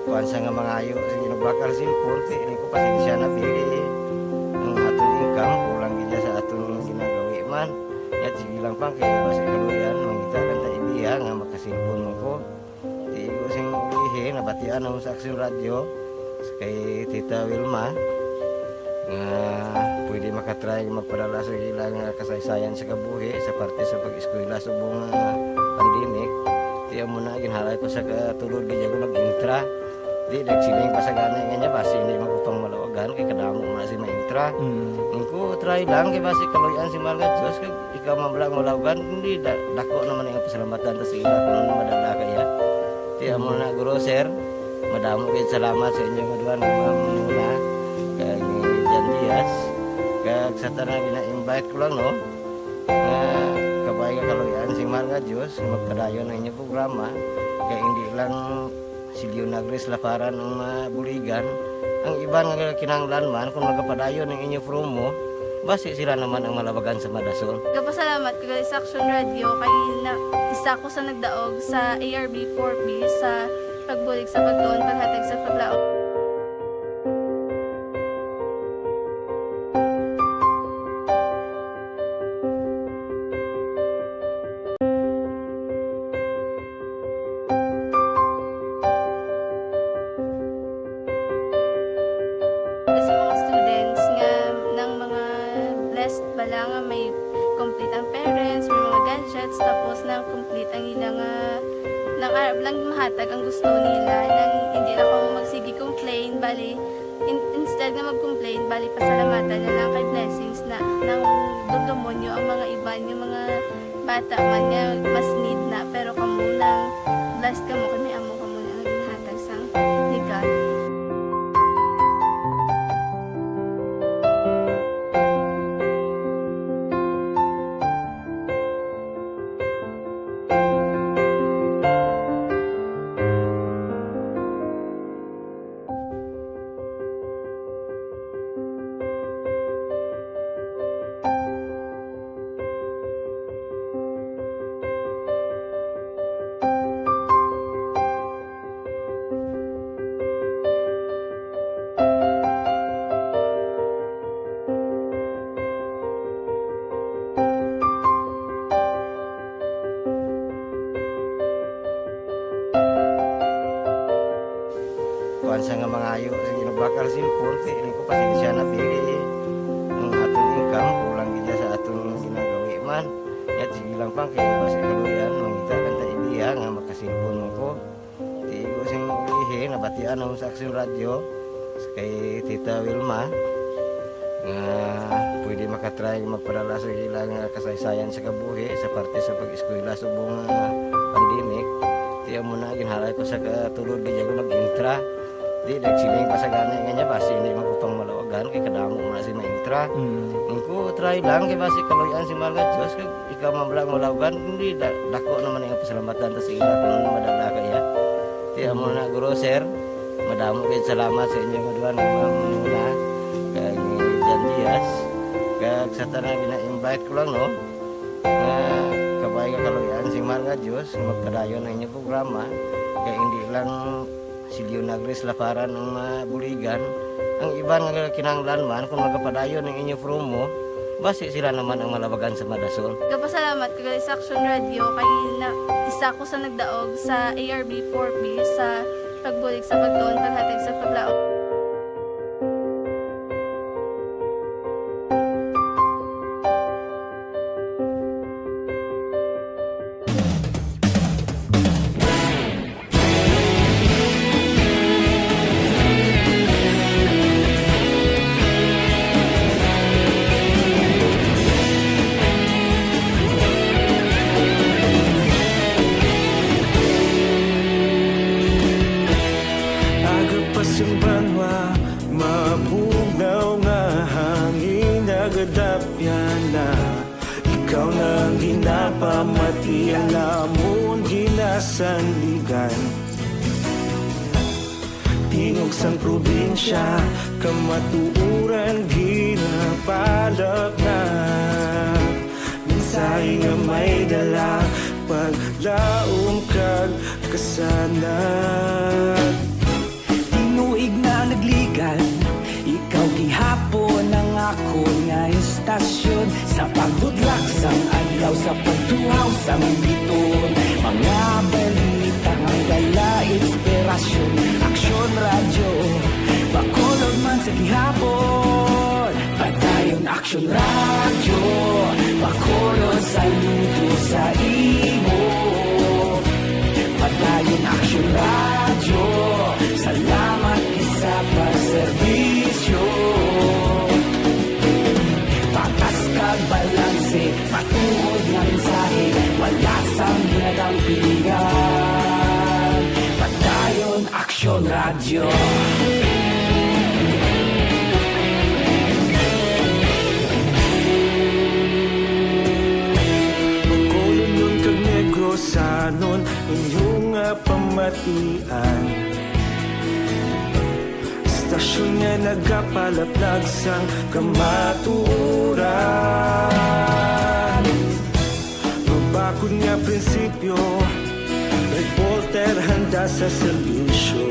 Kuwan sa nga mangayo, sige, nagbakal cellphone, ti, ini ko, pasensya na, pili. Ang aton income, kulang gid sa aton ginagawi man. Yat, sige lang, pang, kay basi kaluyan, mangita lang ta idea nga makasilpon man ko. Tigo sing ulihi, nabatian namo sa Aksyon Radyo, sa kay Tita Wilma, nga pwede makatry magpadala sa ila nga kasaysayan sa kabuhi sa parte sa pag-eskwela subong nga pandemic. Di amo na, ginhalay ko sa katulod gid ako nag-intra. Di, nagsiling pa sa gani nga niya, basi hindi man ko pang malawagan, kay kadamo man si maintra. Mm. Nung ko, try lang, kay basi kaluyan si mahal nga Diyos, kay ikaw man lang malawagan, hindi, da-, dako naman ang pasalamatan ta sa ila kung ano madala kaya. Ti, amo na, guro, sir, madamo kayo salamat sa inyo nga duha, ni Ma'am Nuna, kag ni Jan Diaz, kag sa tanan gina-invite ko lang, no, nga kabay nga kaluyan sing mahal nga Diyos, nga magpadayon ang inyong programa, kay hindi lang si Leonagris Laparan ang mabuligan. Ang iban nga kinahanglan man, kung magapadayon ang inyo promo, basi sila naman ang malabagan sa madason. Nagapasalamat ko gali sa Action Radio kay na, isa ko sa nagdaog sa A R B four B sa pagbulig sa pagtuon, paghatag sa paglaom. Sa mga students nga nang mga blessed bala nga may complete ang parents, may mga gadgets, tapos nang complete ang ila nga, nang arab lang mahatag ang gusto nila, nang hindi na kamo magsige complain, bali, in-, instead nga mag-complain, bali, pasalamatan na lang kay blessings na, nang dumdumon nyo ang mga iban nga mga bata man nga mas need na, pero kamo nang blessed kamo kay may amo kamo na nga ginhatag sang ni God. Sa nga mangayo sa ginabakal cellphone, kay ko pasensya na, pili ang aton income, kulang gid sa aton ginagawi man. Yat, sige lang pang, kay basi kaluyan, mangita lang ta ideya nga makasilpon man ko. Di ko sing ulihi, nabatian naman sa Action Radio, sa kay Tita Wilma, nga pwede makatry magpadala sa ila nga kasaysayan sa kabuhi sa parte sa pag-eskwela subong nga pandemic. Di amo na, ginhalay ko sa katulod, di ako nag-intra. Di, nagsiling pa sa gani nga niya, basi hindi magkupang malawagan, kay kadamo mo na si maintra. Mm. Ang ko, try lang, kay basi kaluyan si Mahal nga Diyos, kag ikaw man lang malawagan, hindi, da-, dako naman ang pasalamatan ta sa ila kung ano madala kaya. Di, amo na, Guro, Sir, madamo kayo salamat sa inyo nga duha, ni Ma'am Muna, kag ni Jan Diaz, kag sa tanan gina-invite ko lang, no, nga kabay nga kaluyan si Mahal nga Diyos, nga magpadayon ang inyong programa, kay hindi lang si Leonagris Laparan ang mabuligan. Ang iban nga kinahanglan man, kung magapadayon ang inyo promo, basi sila naman ang malabagan sa madason. Gapasalamat ko gali sa Action Radio kay na, isa ko sa nagdaog sa A R B four B sa pagbulig sa pagtuon, paghatag sa paglaom. Aga pa sing banwa, mabugnaw nga hangin nagadapyan na. Ikaw na ang ginapamati, ang lamon ginasandigan. Tingog sang probinsya, kamatuoran ginapalapnag. Mensahe nga may dala, paglaom kag kasanag. Tinuig na nagligan, ikaw gihapon ang akon nga istasyon. Sa pagbutlak sang adlaw, sa pagtuhaw sang biton, mga balita nga dala inspirasyon. Aksyon Radyo, Bacolod man sa gihapon. Padayon Aksyon Radyo, Bacolod, saludo sa imo. Padayon Aksyon Radyo, salamat gid sa pagserbisyo. Patas kag balanse, matuod nga mensahe, wala sang ginadampigan. Padayon Aksyon Radyo. Bacolodnon kag Negrosanon, inyo nga pamatian. Istasyon nga nagapalaplag sang kamatuoran. Mabakod nga prinsipyo, reporter handa sa serbisyo.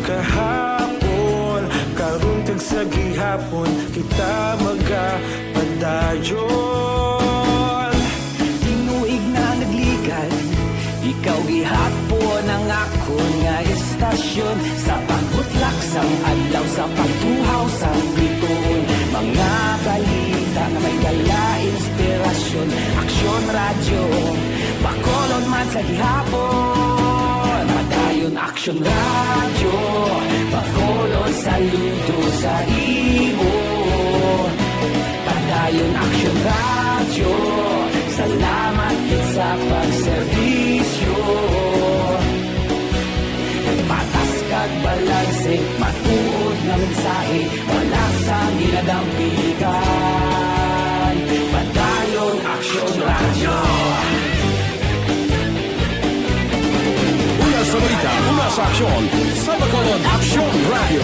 Kahapon, karon, kag sa gihapon, kita magapadayon. Tinuig na nagligan, ikaw gihapon ang akon nga istasyon. Sa pagbutlak sang adlaw, sa pagtuhaw sang biton, mga balita nga may dala inspirasyon. Aksyon Radyo, Bacolod man sa gihapon. Padayon Aksyon Radyo, Bacolod, saludo sa imo. Padayon Aksyon Radyo, salamat gid sa pagserbisyo. Patas kag balanse, matuod nga mensahe, wala sang ginadampigan. Padayon Aksyon Radyo. Una sa balita, una sa aksyon, sa Bacolod Aksyon Radyo.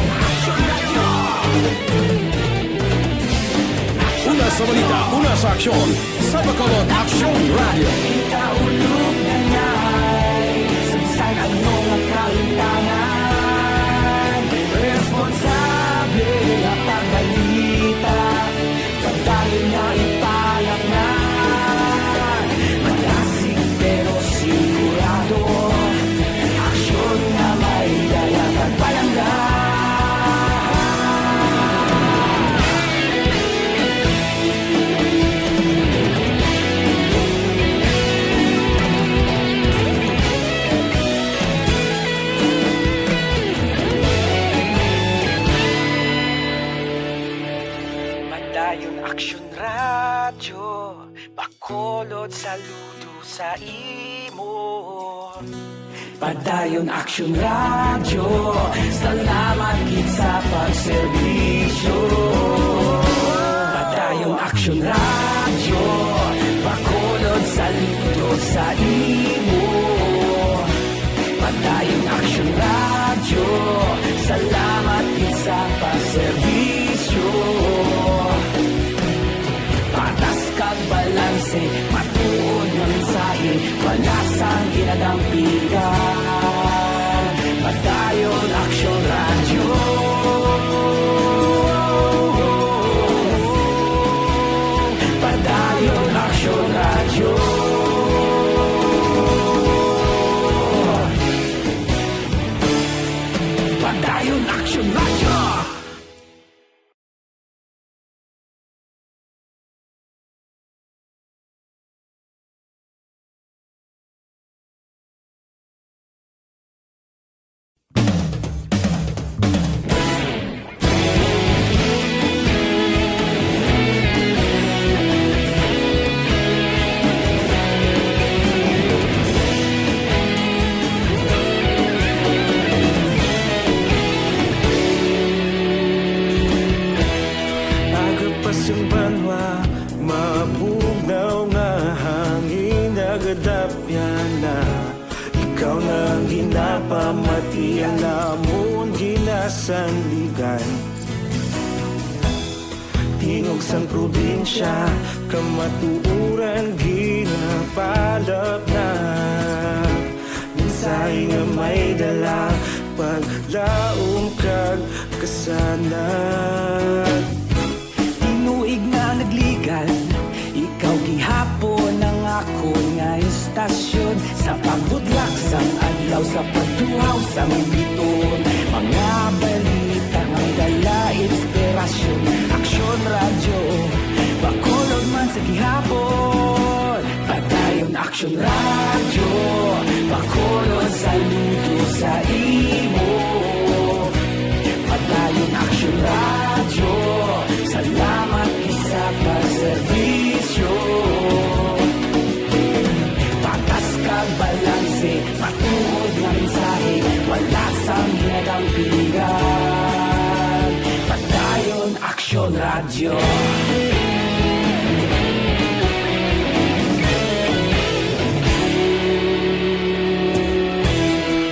Una sa balita, una sa aksyon, sa Bacolod Aksyon Radyo. Kaulog na ngay, sa bisan ano nga kahimtangan, responsable nga pagbalita. Pagdali na ipalaknag, madasig pero sigurado. Aksyon nga may dala, kag balang Ayon Aksyon Radyo, Bacolod, saludo sa imo. Padayon Aksyon Radyo, salamat gid sa pagserbisyo. Padayon Aksyon Radyo, Bacolod, saludo sa imo. Padayon Aksyon Radyo, salamat gid sa pagserbisyo. Patas kag balanse, matuod nga mensahe, wala sang ginadampigan. Padayon Aksyon Radyo. Padayon Aksyon Radyo. Padayon Aksyon Radyo. Aga pa sing banwa, mabugnaw nga hangin nagadapyan na. Ikaw na ang ginapamati, ang amon ginasandigan. Tingog sang probinsya, kamatuoran ginapalapnap. Mensahe nga may dala, paglaom kag kasanag. Tinuig nga nagligan, ikaw gihapon ang akon nga istasyon. Sa pagbutlak sang adlaw, sa pagtuhaw sang biton, mga balita nga may dala inspirasyon. Aksyon Radyo, Bacolod man sa gihapon. Padayon Aksyon Radyo, Bacolod, saludo sa imo. Padayon Aksyon Radyo, salamat gid sa pagserbisyo. Patas kag balanse, matuod nga mensahe, wala sang ginadampigan. Padayon Aksyon Radyo.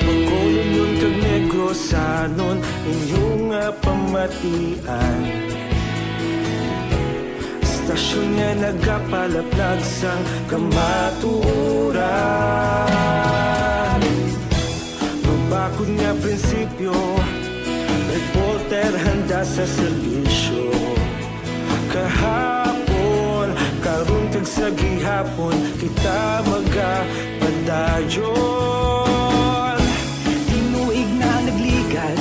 Bacolod kag Negros, sanon inyo nga pamatian. Istasyon nga nagapalaplag sang kamatuoran. Mabakod nga prinsipyo, reporter handa sa serbisyo. Kahapon, karon kag sa gihapon, kita magapadayon. Tinuig na nagligan,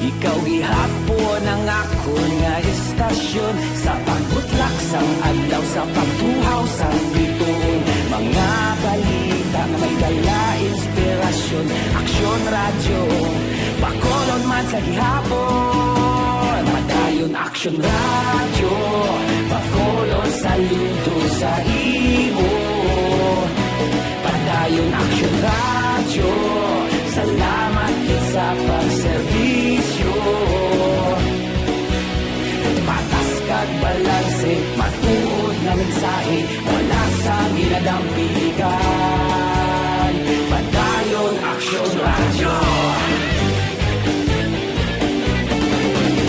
ikaw gihapon ang akon nga istasyon. Sa pagbutlak sang adlaw, sa pagtuhaw sang bituon, mga balita nga may dala inspirasyon. Aksyon Radyo, Bacolod man sa gihapon. Padayon Aksyon Radyo, Bacolod, saludo sa imo. Padayon Aksyon Radyo, salamat gid sa pagserbisyo. Patas kag balanse, matuod nga mensahe, wala sang ginadampigan. Padayon Aksyon Radyo.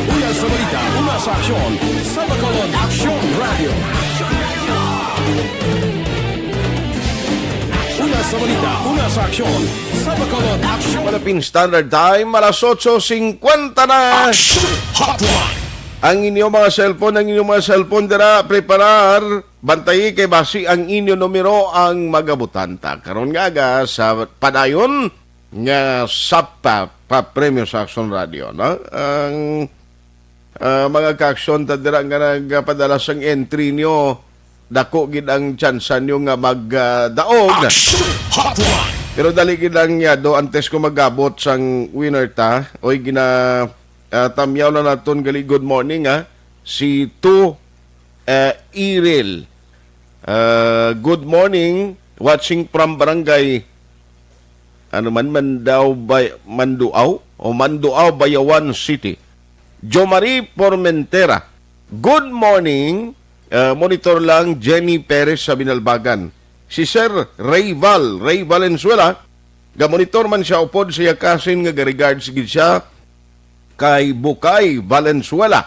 Una sa balita, una sa aksyon, sa Bacolod Aksyon Radyo. Una sa balita, una sa aksyon, sa Bacolod Aksyon. Philippine Standard Time, alas otso singkwenta na. Action Hotline. Ang inyo mga cellphone, ang inyong mga cellphone dira, preparar. Bantayi kay basi ang inyo numero ang magabutanta. Karon nga aga sa padayon nga sapta pa premyo sa Aksyon Radyo, no? Ang, ah, mga kaaksyon ta dira nga nagpadala sang entry nyo, dako gid ang tsansa nyo nga magdaog. Action Hotline. Pero dali gid lang niya do, antes ko magabot sang winner ta, oy, gina, ah, tamyaw na naton gali. Good morning, ha. Si two uh, Iril. Uh, good morning. Watching from Barangay, ano man, Mandao Bay-, Manduaw? O Manduaw, Bayawan City. Jomari Formentera. Good morning. Uh, monitor lang Jenny Perez sa Binalbagan. Si Sir Rayval, Ray Valenzuela, gamonitor man siya upod sa iya kasin nga ga-regards gid siya kay Bukay Valenzuela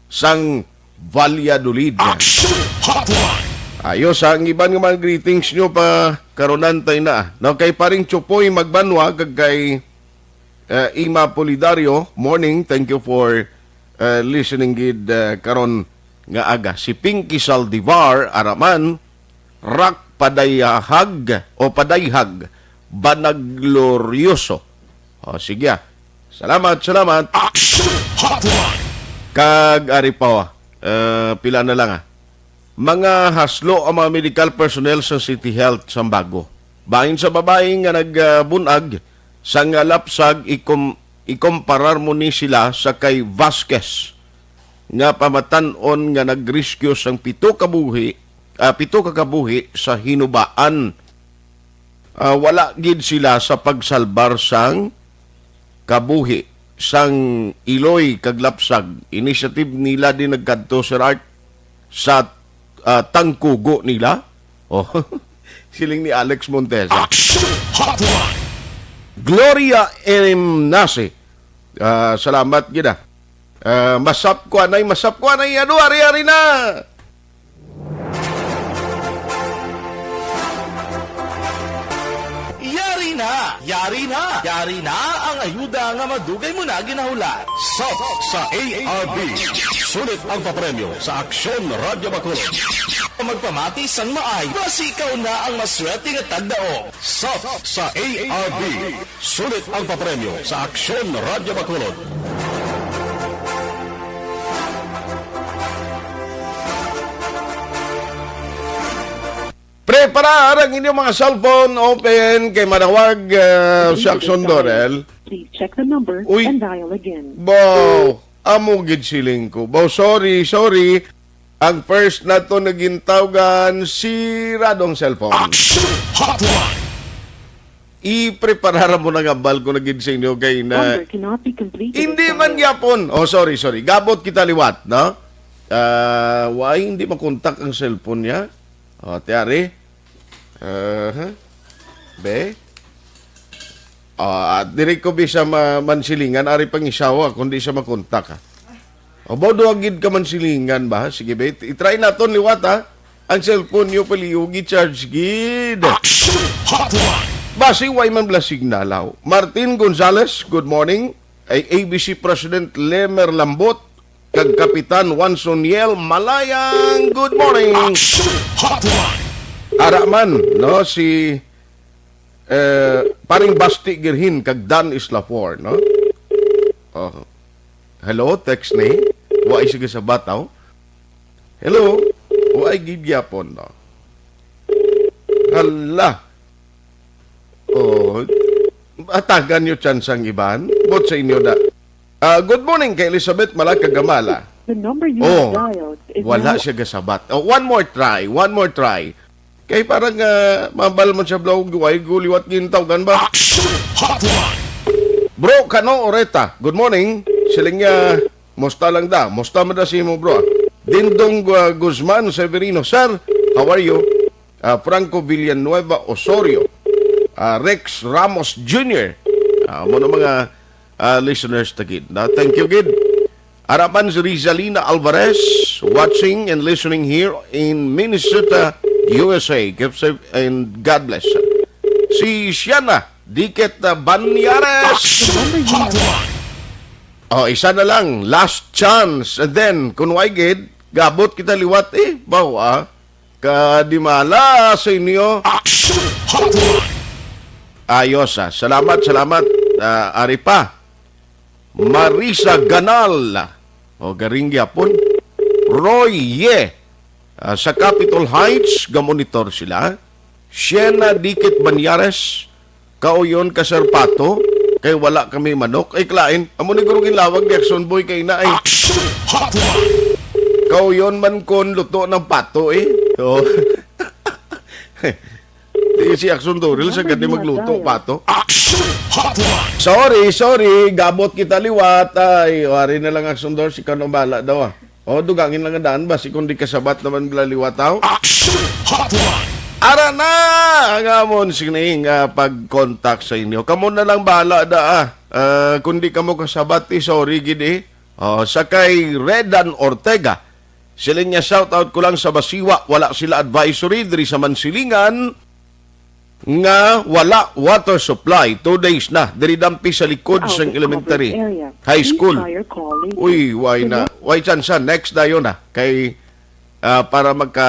sang Valladolid. Action Hotline! Ayos, ang iban nga mga greetings nyo pa karunan tayo na. No, kay paring Chupoy Magbanwa, kag kay, eh, Ima Pulidario, morning. Thank you for, eh, listening gid, eh, karon nga aga. Si Pinky Saldivar, araman, Rock Padayhag o Padayhag, Banaglorioso. O, sige, ah. Salamat, salamat. Action Hotline! Kag ari pa, ah, pila na lang, ah. Mga haslo ang mga medical personnel sa City Health Sambago. Bahin sa babayi nga nagbunag sa nga lapsag, ikom-, ikomparar mo ni sila sa kay Vasquez nga pamatan-on nga nagrescue sang pito ka buhi, ah, pito ka kabuhi sa Hinubaan. Ah, wala gid sila sa pagsalbar sang kabuhi sang iloy kag lapsag. Initiative nila din nagkadto, Sir Art, sa, ah, tangkugo nila. Oh, siling ni Alex Montesa. Action Hotline! Gloria Emnase. Ah, salamat gid, ah. Ah, masap ko anay, masap ko anay. Ano, ari-ari na. Yari na! Yari na! Yari na ang ayuda nga madugay mo na ginahulat. Sop sa A R B. Sulit ang papremyo sa Aksyon Radyo Bacolod. Magpamati sang maay, basi ikaw na ang maswerte nga tagdaog. Sop sa A R B. Sulit ang papremyo sa Aksyon Radyo Bacolod. Preparar ang inyong mga cellphone, open kay manawag, uh, si Aksyon Dorel. Please check the number Uy. and dial again. Bo, amo gid siling ko. Bo, sorry, sorry. Ang first nato nagintawgan si Radong cellphone. Action Hotline! Ipreparar mo na nga bal ko na gid sa inyo kay na Number cannot be completed at Hindi man dialed. gyapon. Oh, sorry, sorry. Gabot kita liwat, no? Ah, why hindi makontak ang cellphone niya? Oh, tiyari. Aha. Be? Ah, at diri ko bisa ma-, mansilingan, ari pangisawa, kundi sa makontak, ha? O, ba, duha gid ka man silingan ba? Sige, be. I-try naton liwat, ha? Ang cellphone niyo, paliog, i-charge gid. Action Hotline! Basi, way man bala signal, aw. Martin Gonzales, good morning. Ay, A B C President Lemer Lambot, kag Kapitan Juan Soniel Malayang, good morning. Action Hotline! Ara man, no, si eh, paring Basti Girhin kag Dan Islafor, no? Oh. Hello, text ni. Wa ay sige sa bataw. Hello. Wa ay gid gyapon, no? Hala. Oh. Atagan niyo chance ang iban. Bot sa inyo da. Ah, good morning kay Elizabeth Malaka Gamala. The number you Oh, have dialed is wala now siya gasabat. Oh, one more try, one more try. Kay parang, ah, mabal man siya, bro, way guliwat gintawgan ba? Action Hotline! Bro Kano Oreta, good morning. Siling niya, musta lang da? Musta man da si mo, bro? Dindong, ah, Guzman Severino, sir, how are you? Ah, Franco Villanueva Osorio, ah, Rex Ramos Junior, ah, mo na mga, ah, listeners ta gid. Na, thank you gid. Araman si Rizalina Alvarez, watching and listening here in Minnesota, U S A. Keep safe and God bless. Si Shiana Dikit, ah, Banyares. Action Hotline! Oh, isa na lang, last chance. And then, kung way gid, gabot kita liwat, eh, bawa. Kadimala sa inyo. Action Hotline! Ayos, ah. Salamat, salamat. Ah, ari pa. Marisa Ganal. O, garing gyapon. Roy Ye. Ah, sa Capitol Heights, gamonitor sila. Shena Dikit Banyares. Kauyon ka, Sir Pato, kay wala kami manok. Ay, klain. Amo ni guro ginlawag ni Action Boy kay na ay. Action Hotline! Kauyon man kon luto ng pato, eh. Oh. Di si Action Dorel sa gani magluto pato. Action Hotline! Sorry, sorry. Gabot kita liwat. Ay, wari na lang Action Dorel, si Kano bala daw, ah. Oh, dugangin lang ang daan ba? Si kundi kasabat naman bala liwat, aw. Action Hotline! Ara na ang amon sining, ah, pag-contact sa inyo. Kamo na lang bala da, ah. Ah, kundi kamo kasabat, eh, sorry gid, eh. Oh, sa kay Redan Ortega, siling niya, "Shout out ko lang sa Basiwa, wala sila advisory diri sa Mansilingan nga wala water supply. Two days na diri dampi sa likod sang elementary, high school." Uy, why na? Why chance? Next dayon na kay, ah, para magka,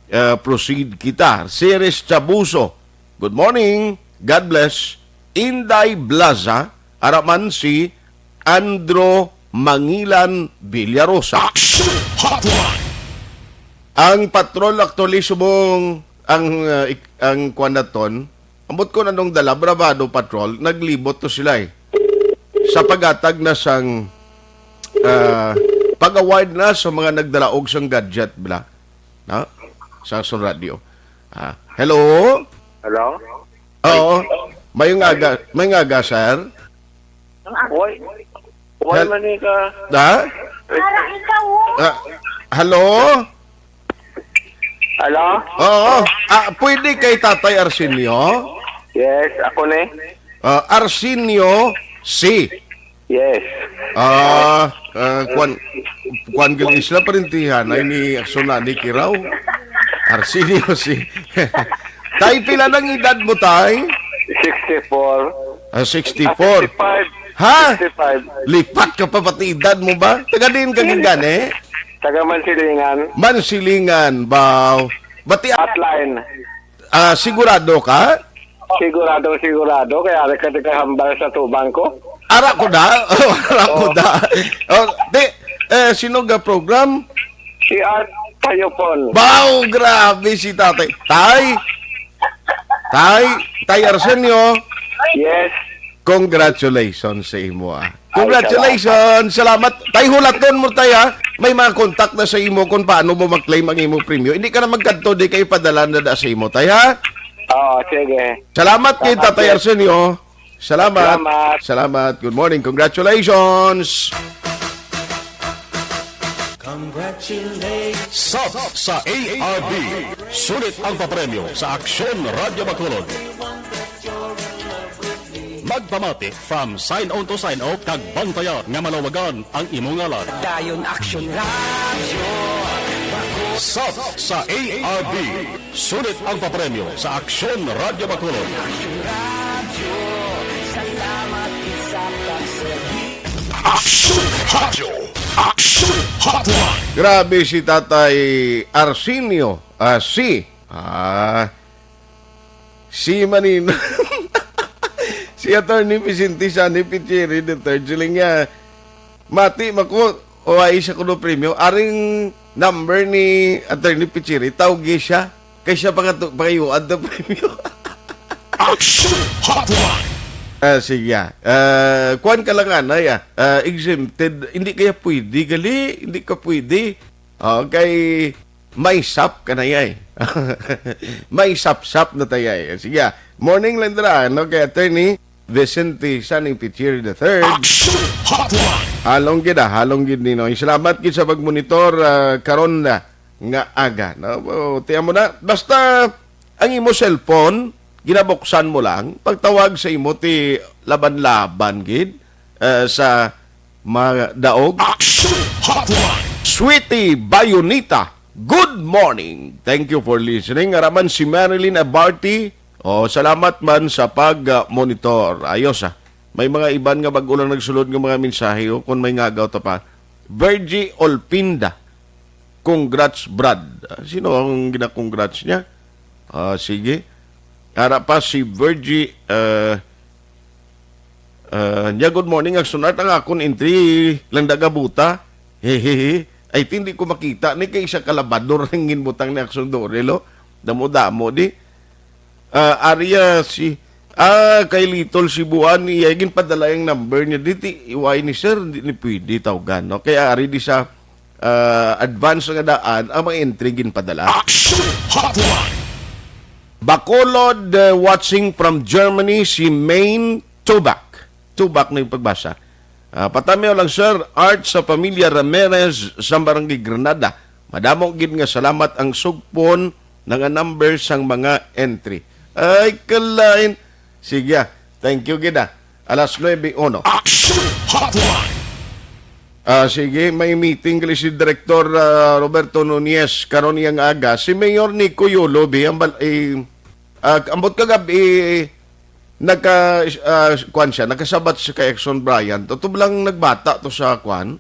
ah, proceed kita. Ceres Chabuso, good morning. God bless. Inday Blaza, ara man si Andro Mangilan Villarosa. Action Hotline! Ang patrol actually subong ang, uh, ik-, ang kwan naton, ambot ko nanong dala, Bravado Patrol, naglibot to sila, eh. Sa paghatag na sang, uh, pag-award na sa mga nagdalaog sang gadget, bla. Na? Sa, sa radio. Ah, hello? Hello? Oo. Mayong aga, mayong aga, sir. Why? Why Hel- man ni ka? Ha? Para ikaw, oh. Ah, hello? Hello? Oo. Ah, pwede kay Tatay Arsenio? Yes, ako ni. Ah, Arsenio C. Yes. Ah, ah, kwan, kwan gali sila, parintihan ay ni Action na ni Kiraw. Arsenio C. Tay, pila nang edad mo, tay? Sixty-four. Ah, sixty-four. Ah, sixty-five. Ha? Sixty-five. Lipat ka pa pati edad mo ba? Taga diin ka gingani? Taga Mansilingan. Mansilingan, baw. Bati Hotline. Ah, sigurado ka? Sigurado, sigurado. Kaya ari ka di ka hambal sa tubang ko. Ara ko da. Ara ko Oh. da. Oh, di, eh, sino ga program? Si Art Payopon. Baw, grabe si tatay. Tay? Tay? Tay Arsenio? Yes. Congratulations sa imo, ah. Ay, Congratulations. Salamat. Tay, hulaton mo, tay, ha? May mga contact na sa imo kung paano mo ma-claim ang imo premyo. Hindi ka na magkadto, di kayo padala na da sa imo, tay, ha? Oo, sige. Salamat kay Salamat, Tatay sir. Arsenio. Salamat. Salamat. Salamat. Good morning. Congratulations. Congratulations. Sub sa A R B. Sulit ang papremyo sa Aksyon Radyo Bacolod. Magpamati from sign on to sign off kag bantayan nga malawagan ang imo ngalan. Dayon Aksyon Radyo. Sub sa A R B. Sulit ang papremyo sa Aksyon Radyo Bacolod. Aksyon Radyo. Salamat sa pagsugi. Aksyon Radyo. Aksyon Hotline. Grabe si Tatay Arsenio. Ah, si, ah, si Manino. Si Attorney Vicente Sani Pichiri the third, siling niya, "Mati, mako, o ay sa kuno premyo. Aring number ni Attorney Pichiri, tawgi siya. Kay siya pangatu-, pangayuan to premyo." Action Hotline! Ah, sige, ah. Ah, kuwan ka lang, anay, ah. Ah, exempted. Hindi kaya pwede, gali? Hindi ka pwede. Okay. May sap ka na, yay. May sap-sap na tayay. Sige, ah. Morning, Lendra. Ano kay Attorney Vicente Saning Pichiri the third? Action Hotline! Halong gid, ah. Halong gid, Ninoy. Salamat gid sa pagmonitor, ah, karon na nga aga, no? O, tiyan mo na. Basta, ang imo cellphone, ginabuksan mo lang, pagtawag sa imo ti laban-laban gid, eh, sa mga daog. Action Hotline! Sweetie Bayonita, good morning. Thank you for listening. Araman si Marilyn Abarti. Oh, salamat man sa pag, ah, monitor. Ayos, ah. May mga iban nga bag-o lang nagsulod nga mga mensahe, oh, kung may ngagaw ta pa. Virgie Olpinda. Congrats, Brad. Ah, sino ang gina-congrats niya? Ah, sige. Ara pa si Virgie, ah, ah, niya, "Good morning, Action Art. Ang akon entry lang nagabuta." Hehehe. Ay, hindi ko makita ni kay isa kalabador ang ginbutang ni Action Dorel, oh. Damo-damo di. Ah, Aria si, ah, kay Little Cebuan, iya ginpadala yung number niya. Di ti, iway ni sir, di ni pwede tawgan, no? Kaya ari di sa, ah, advance nga daan ang mga entry ginpadala. Action Hotline! Bacolod, uh, watching from Germany, si Main Tubak. Tubak na yung pagbasa. Ah, patamiw lang, sir. Art sa Pamilya Ramirez sa Barangay Granada. Madamo gid nga salamat ang sugpon na nga number sang mga entry. Ay, kalain. Sige, ah. Thank you gid, ah. Alas nuebe uno. Action Hotline! Ah, sige, may meeting gali si Direktor, ah, Roberto Nunez karon iyang aga. Si Mayor Nico Yulo, bi, ang bal-, eh, ah, ambot kagabi, naka, ah, kuwan siya, nakasabat siya kay Exxon Bryant. Tutob lang nagbata to sa kuwan,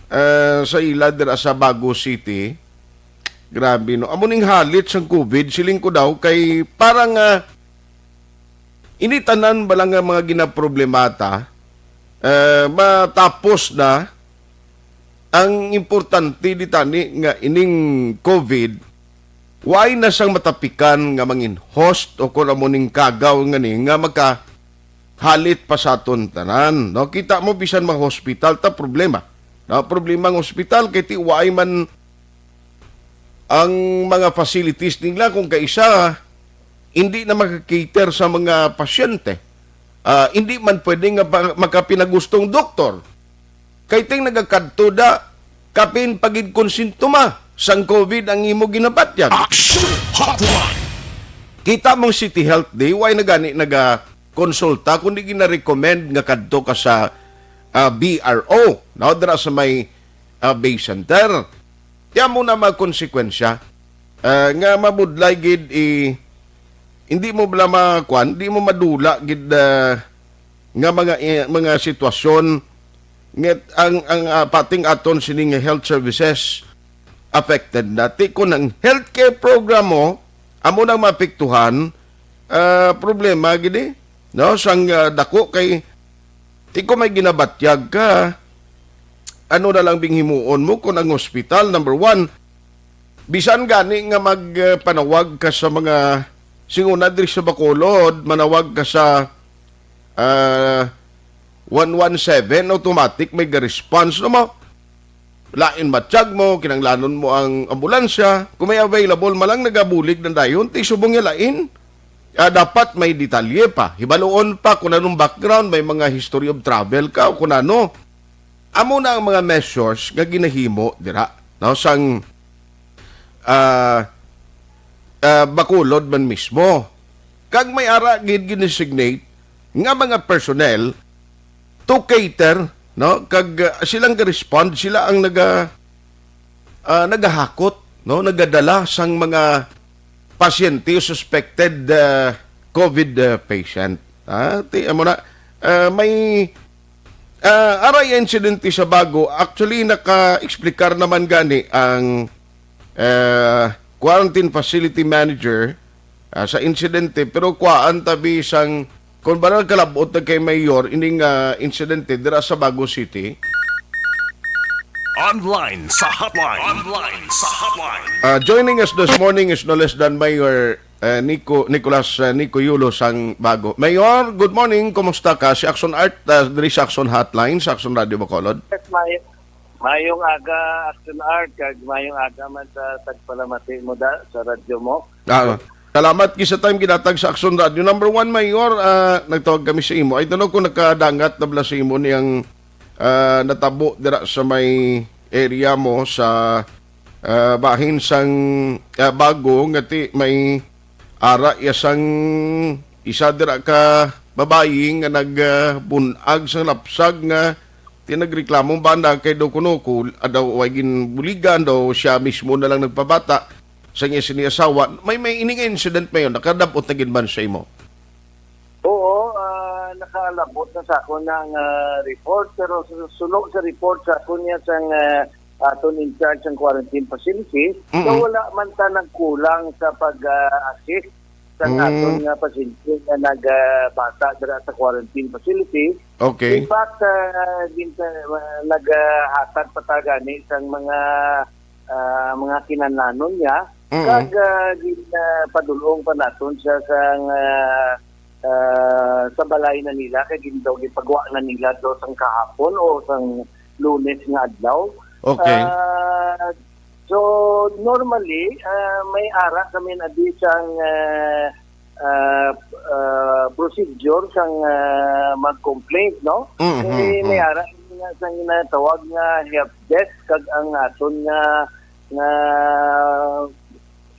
ah, sa ila dira sa Bago City. Grabe, no? Amo ning halit sang COVID, siling ko daw, kay parang, ah, ini tanan ba lang nga mga ginaproblemata, eh, matapos na. Ang importante di tani nga ining COVID, why na sang matapikan nga mangin host o kung amo ning kagaw nga ni nga magkahalit pa sa aton tanan, no? Kita mo, bisan mga hospital ta problema. No? Problema ang hospital kay ti why man ang mga facilities nila, kung kaisa hindi na maka-cater sa mga pasyente. Ah, hindi man pwede nga pa-, makapinagustong doktor. Kay ting nagakadto da, kapin pagid konsintoma sang COVID ang imo ginabatyag. Action Hotline! Kita mong City Health Day, why na gani naga-consulta, kundi gina-recommend nga kadto ka sa, ah, B R O, no? Dira sa may, ah, Bay Center. Kaya mo na mga konsekwensya, ah, nga mabudlay gid, eh, hindi mo bala makuan, hindi mo madula gid, ah, nga mga, eh, mga sitwasyon nga ang, ang, ah, pating aton sining health services affected na. Ti kun ang healthcare program mo, amo nang maapektuhan, ah, problema gid, eh, no? Sang, ah, dako kay ti ko may ginabatyag ka, ano na lang bing himuon mo kung ang hospital, number one, bisan gani nga mag, ah, panawag ka sa mga singuna diri sa Bacolod, manawag ka sa, ah, one one seven, automatic may ga-response na mo. Lain matiyag mo, kinanglanon mo ang ambulansya. Kung may available, malang nagabulig na dayon, ti subong niya lain. Ah, dapat may detalye pa. Hibaluon pa kung anong background, may mga history of travel ka o kung ano. Amo na ang mga measures nga ginahimo dira, no, sang, ah, ah, Bacolod man mismo. Kag may ara gid ginasignate nga mga personnel to cater, no, kag, ah, silang ga-respond, sila ang naga-, ah, nagahakot, no, nagadala sang mga pasyente o suspected, ah, COVID, ah, patient. Ah, ti, amo na, ah, may, ah, aray insidente sa Bago. Actually, naka-explicar naman gani ang, ah, quarantine facility manager, ah, sa insidente, pero kuhaan tabi sang, kung ba kalabot na kay Mayor, ining, ah, insidente dira sa Bago City. Online sa hotline. Online sa hotline. Ah, joining us this morning is no less than Mayor, eh, Nico, Nicolas, eh, Nico Yulo sang Bago. Mayor, good morning. Kumusta ka? Si Action Art, ah, diri sa Action Hotline, sa Action Radio Bacolod. Yes, may-, mayong aga, Action Art, kag mayong aga man sa tagpalamati mo da, sa radyo mo. Ah, salamat gid sa time ginatag sa Action Radio. Number one, Mayor, ah, nagtawag kami sa imo. I don't know kung nakadangat na bala sa imo niyang, ah, natabo dira sa may area mo sa, ah, bahin sang, ah, Bago nga ti may ara iya sang isa dira ka babayi nga nag, ah, bun-ag sang lapsag nga ti nagreklamo ba na kay daw kuno ko, ah, daw way ginbuligan, daw siya mismo na lang nagpabata sa iya sini asawa. May, may ini nga incident, Mayor, nakadabot na gid man sa imo? Oo, ah, nakalabot na sa akon ang, ah, report, pero su-, sulod sa report sa akon niya sang, ah, aton in charge sang quarantine facility, Mm-mm. so wala man ta nagkulang sa pag, ah, assist sa Mm. aton nga pasyente nga nag, ah, bata dira sa quarantine facility. Okay. In fact, ah, gin-, ah, naghatag pa ta gani sang mga, ah, mga kinahanglanon niya. Mm. Kag, ah, gin-, ah, padul-ong pa naton siya sang, ah, ah, sa balay na nila, kay gin-, daw gipagwa na nila daw sang kahapon o sang Lunes nga adlaw. Okay. Ah, So, normally, ah, may ara kami na di sang, ah, ah, ah, procedure sang, ah, mag-complaint, no? Mhm, Eh, may mhm. ara nga sang ginatawag nga help desk kag ang aton nga, nga,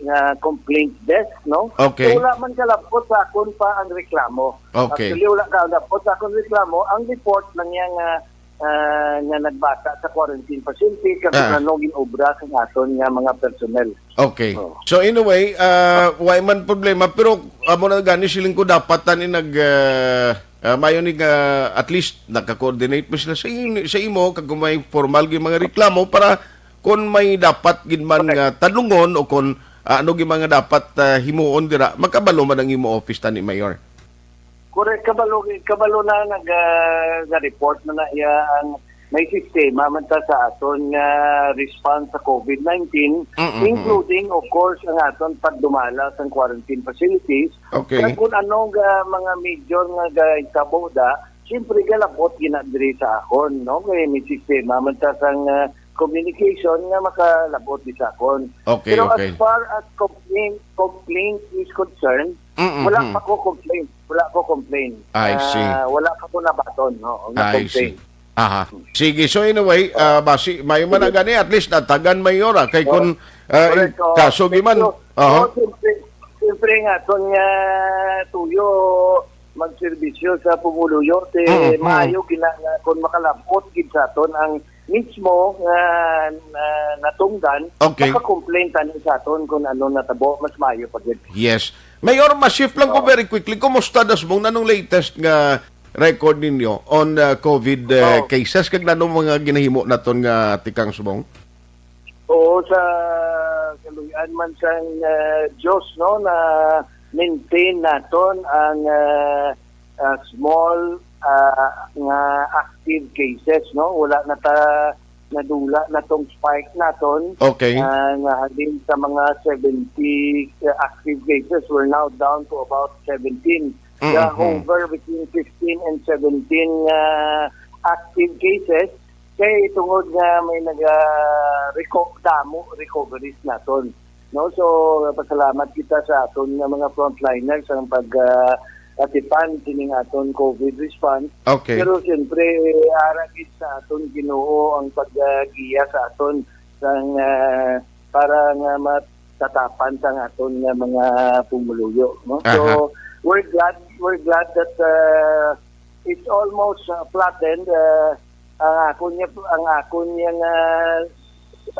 nga complaint desk, no? Okay. So, wala man kalabot sa akon pa ang reklamo. Okay. Actually, wala kalabot sa akon reklamo. Ang report lang niya nga, ah, nga nagbasa sa quarantine facility kag Ah. ano ginobra sa aton nga mga personnel. Okay. Oh. So, anyway, ah, way man problema, pero amo na gani siling ko dapat tani nag, ah, ah, mayo ni nga at least nagka-coordinate mo sila sa, in- sa imo kag kung may formal gyud mga reklamo para kung may dapat gid man Correct. nga tanungon o kung, ah, ano gyud mga dapat, ah, himuon dira, makabalo man ang imo office tani, Mayor. Correct, kabalo, kabalo na nag, ah, na-report na na iya ang may sistema man ta sa aton nga response sa covid nineteen, Mm, mm, mm. including, of course, ang aton pagdumala sa quarantine facilities. Okay. Kag kung ano nga mga major nga gahitabo da, siyempre, galabot gina diri sa akon, no? Kay may sistema man ta sang, ah, communication nga makalabot di sa akon. Okay, Pero okay. as far as complaint, complaint is concerned, Mm, wala mm. pa ko complain. Wala ko complain. I see. Ah, wala pa ko nabaton, no, nga I complain. see. Aha. Sige, so anyway, ah, basi, may man na gani, at least natagan, Mayor, ah, kay Oo. kung, ah, Correct, in-, oo. kaso giman. So, Aha. so, siyempre, siyempre nga, kung, ah, tuyo, magserbisyo sa pumuluyo, te, Mm, mm. maayo gina-, nga kung makalabot gid sa aton ang mismo nga, na, natungdan, Okay. maka-complain tani sa aton kung ano natabo, mas maayo pa gid. Yes. Mayor, ma-shift lang ko Oo. very quickly. Kumusta, Dasbong? Nanong latest nga record ninyo on, uh, covid, uh, Oo. cases? Kag nanong mga ginahimo naton nga tikang subong? Oo, sa kaluy-an man sang, uh, Diyos, no, na maintain naton ang, uh, uh, small, uh, nga active cases, no? Wala na ta nadula na tong spike naton. Okay. Ah, nga halin sa mga seventy, uh, active cases, we're now down to about seventeen. Mm-hmm. The hover between fifteen and seventeen, uh, active cases. Kay tungod nga may naga-reco-, damo recoveries naton. No? So, pasalamat kita sa aton nga mga frontliners ang pag, ah, atipan sining aton covid response. Okay. Pero siyempre, ara gid sa aton Ginoo ang paggiya sa aton sang, ah, para nga matatapan sang aton nga mga pumuluyo, no? Aha. So, we're glad, we're glad that, ah, it's almost, ah, flattened. Ah, ang akon niya, ang akon niya nga,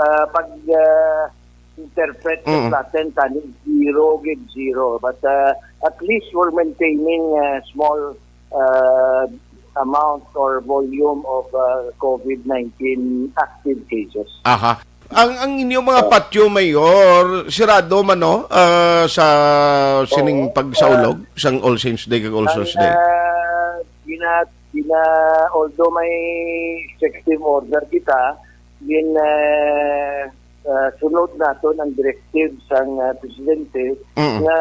ah, pag, ah, interpret sa Mm. Latin, tani, zero gid, zero. But, uh, at least we're maintaining a small, uh, amount or volume of, uh, covid nineteen active cases. Aha. Ang, ang inyong mga Oh. patio, Mayor, sirado man, no? Ah, sa sining Oo, pagsaulog, sang All Saints Day kag All Souls Day? Ah, gina-, gina-, although may executive order kita, gin-, ah, ah, sunod naton ang directive sang, ah, presidente Mm. nga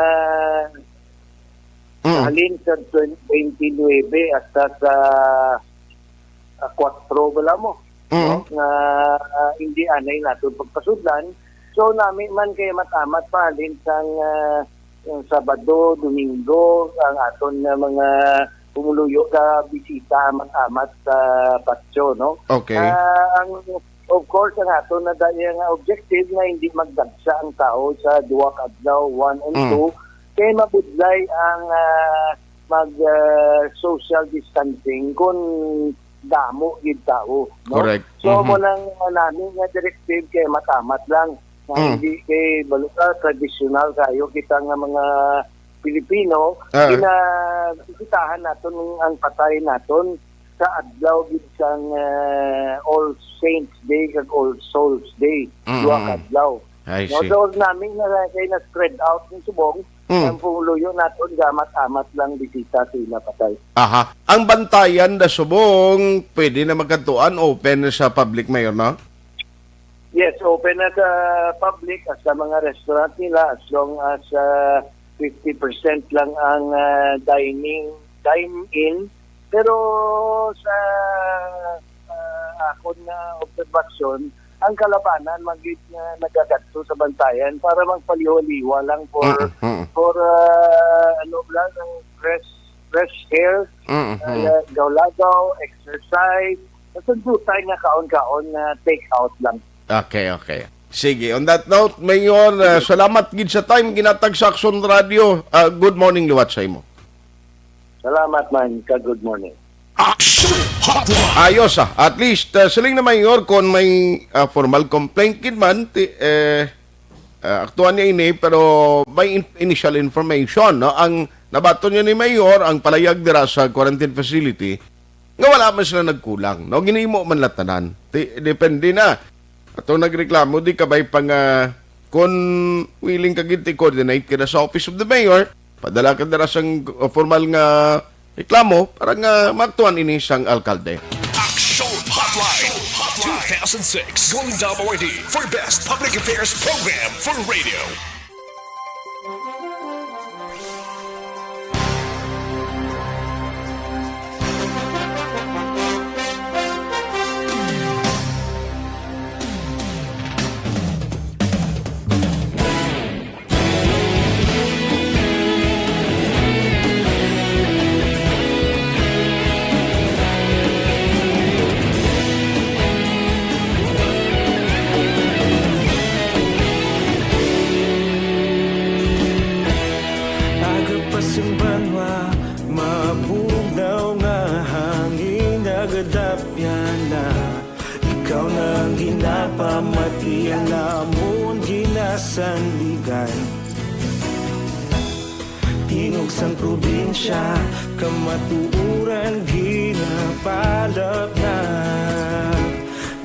Mm. halin sa twenty twenty-nine hasta sa, ah, kwatro bala mo, Mm. no? Nga, ah, hindi anay naton pagpasudlan. So, nami man kay amat-amat pa halin sang, ah, yung Sabado, Domingo, ang aton nga mga pumuluyo ka bisita amat-amat sa patio, no? Okay. Ah, ang, of course, ang aton na dali nga objective na hindi magdagsa ang tao sa duwa ka adlaw, one and Mm. two, kay mabudlay ang, ah, mag, ah, social distancing kung damo gid tao, no? Correct. So, Mhm. mo lang, ah, nami nga directive kay amat-amat lang. Nga Mm. hindi kay balo ka, tradisyonal kayo kita nga mga Pilipino, Ah. gina-, bisitahan naton ang patay naton sa adlaw gid sang, ah, All Saints Day kag All Souls Day, Mm, duha ka mm. adlaw. I No, see. so, nami na kay na-spread out ni subong, Mm. ang pumuluyo naton, gamat-amat lang bisita sa ila patay. Aha. Ang bantayan na subong, pwede na magkadtuan, open sa public, Mayor, no? Yes, open na sa public, as sa mga restaurant nila, as long as, ah, fifty percent lang ang, ah, dining, dine-in. Pero sa, ah, akon nga obserbasyon, ang kalabanan man gid nga nagagadto sa Bantayan para magpaliwa-liwa lang for, Mm, mm. for, ah, ano lang, ang fresh, fresh air, Mm, mm. ah, lagaw-lagaw, exercise, sa sundutan nga kaon-kaon nga take out lang. Okay, okay. Sige, on that note, Mayor, ah, salamat gid sa time ginatag sa Aksyon Radio. Ah, good morning liwat sa imo. Salamat man, ka good morning. Action Hotline. Ayos, ah. At least, ah, siling na, Mayor, kung may, ah, formal complaint gid man, ti-, eh, ah, aktuan niya ini, pero may in-, initial information, no? Ang nabaton niya ni Mayor, ang palayag dira sa quarantine facility, nga wala man sila nagkulang, no? Ginhimo man la tanan. Ti-, depende na. Ato nagreklamo, di kabay pa nga, kung willing ka gid, i-coordinate ka na sa Office of the Mayor, padala ka dira sang, uh, formal nga reklamo para nga maaktuan ini sang alkalde. Action Hotline, two thousand six Golden Dome Awardee for Best Public Affairs Program for Radio. Aga pa sing banwa, mabugnaw nga hangin nagadapyan na. Ikaw na ang ginapamati, ang amon ginasandigan. Tingog sang probinsya, kamatuoran ginapalapnap.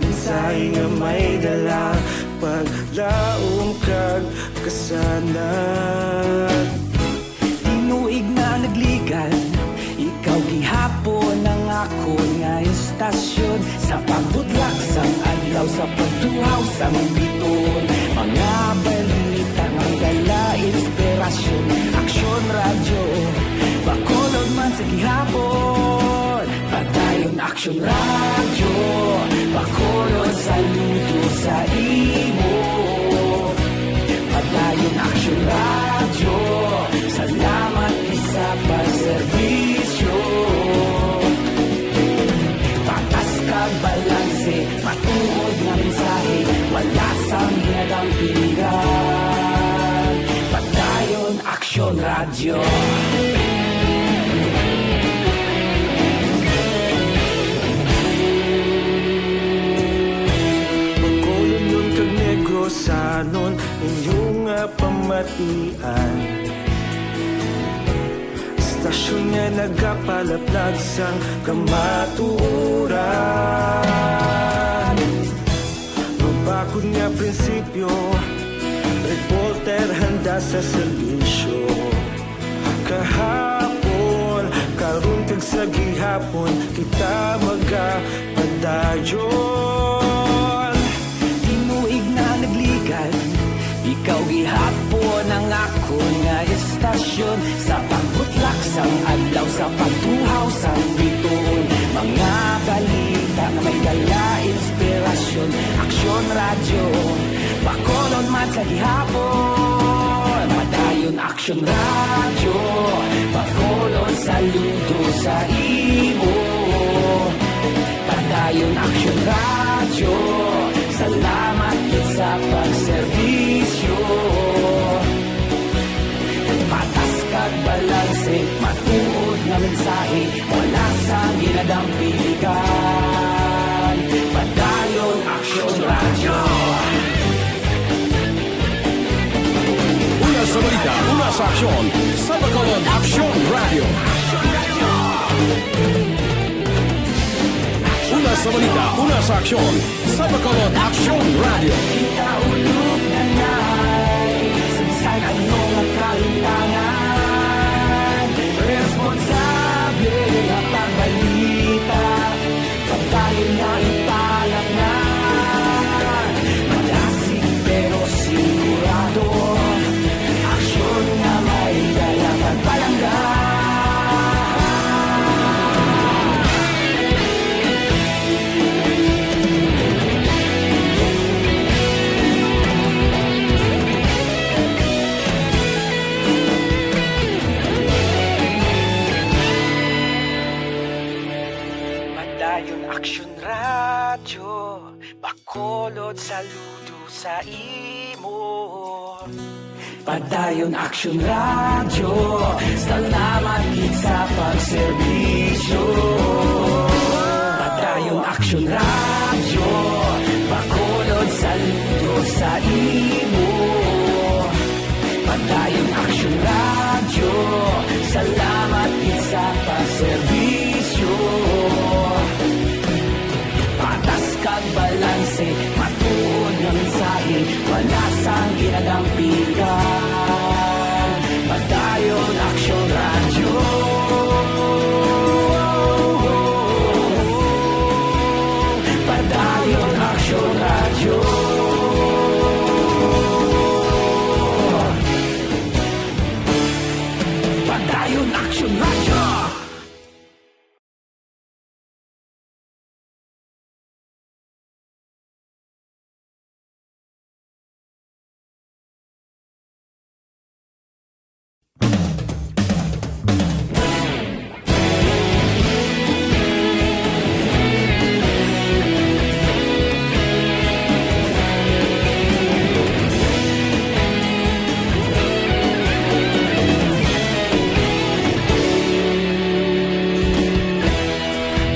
Mensahe nga may dala, paglaom kag kasanag. Tinuig na nagligan, ikaw gihapon ang akon nga istasyon. Sa pagbutlak sang adlaw, sa pagtuhaw sang bituon, mga balita nga dala inspirasyon. Aksyon Radyo, Bacolod man sa gihapon. Padayon Aksyon Radyo, Bacolod, saludo sa imo. Padayon Aksyon Radyo, salamat gid sa pagserbisyo. Patas kag balanse, matuod nga mensahe, wala sang ginadampigan. Padayon Aksyon Radyo. Bacolodnon kag Negrosanon, inyo nga pamatian. Istasyon nga nagapalaplag sang kamatuoran. Mabakod nga prinsipyo, reporter handa sa serbisyo. Kahapon, karon kag sa gihapon, kita magapadayon. Tinuig na nagligan, ikaw gihapon ang akon nga istasyon. Sa pagbutlak sang adlaw, sa pagtuhaw sang bituon, mga balita nga may dala inspirasyon. Aksyon Radyo, Bacolod man sa gihapon. Padayon Aksyon Radyo, Bacolod, saludo sa imo. Padayon Aksyon Radyo, salamat gid sa pagserbisyo. Patas kag balanse, matuod nga mensahe, wala sang ginadampigan. Padayon Aksyon Radyo. Una sa balita, una sa aksyon, sa Bacolod Aksyon Radyo. Una sa balita, una sa aksyon, sa Bacolod Aksyon Radyo. Kita ulog na nai, sa bisan ano nga kahitangan, responsable nga pagbalita. Padayon nga ipalapngan, madasig pero sigurado. Aksyon nga may dala pagpalangga. sa imo. Padayon Aksyon Radyo, salamat gid sa pagserbisyo. Padayon Aksyon Radyo, Bacolod, saludo sa imo. Padayon Aksyon Radyo, salamat gid sa pagserbisyo. Patas kag balanse, matuod nga mensahe, wala sang ginadampigan. Padayon Aksyon Radyo. Padayon Aksyon Radyo. Padayon Aksyon Radyo.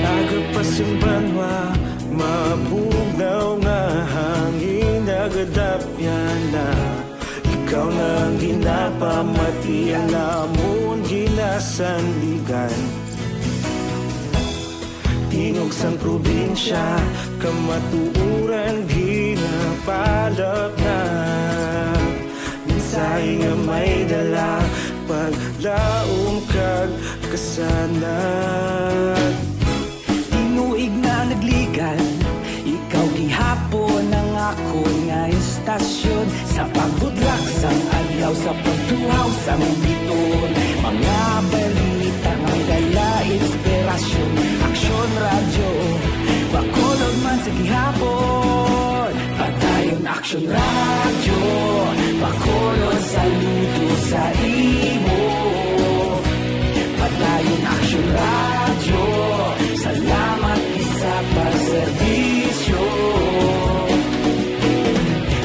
Aga pa sing banwa, mabugnaw nga hangin nagadapyan na. Ikaw na ang ginapamati, ang amon ginasandigan. Tingog sang probinsya, kamatuoran ginapalapnag. Mensahe nga may dala, paglaom kag kasanag. Tinuig na nagligan, ikaw gihapon ang akon nga istasyon. Sa pagbudlak sang adlaw, sa pagtuhaw sang biton, mga balita nga dala inspirasyon. Aksyon Radyo, Bacolod man sa gihapon. Padayon Aksyon Radyo, Bacolod, saludo sa imo. Padayon Aksyon Radyo, salamat gid sa pagserbisyo.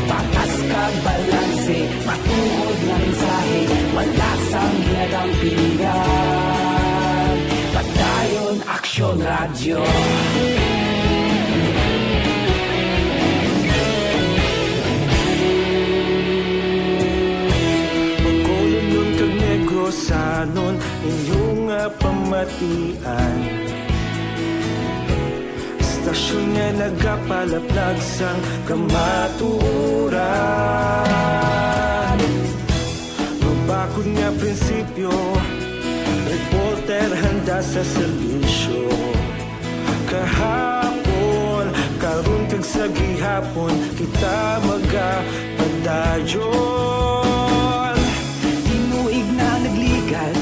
Patas kag balanse, matuod nga mensahe, wala sang ginadampigan. Padayon Aksyon Radyo. Bacolodnon kag Negrosanon, inyo nga pamatian. Istasyon nga nagapalaplag sang kamatuoran. Mabakod nga prinsipyo, reporter handa sa serbisyo. Kahapon, karon kag sa gihapon, kita magapadayon. Tinuig na nagligan,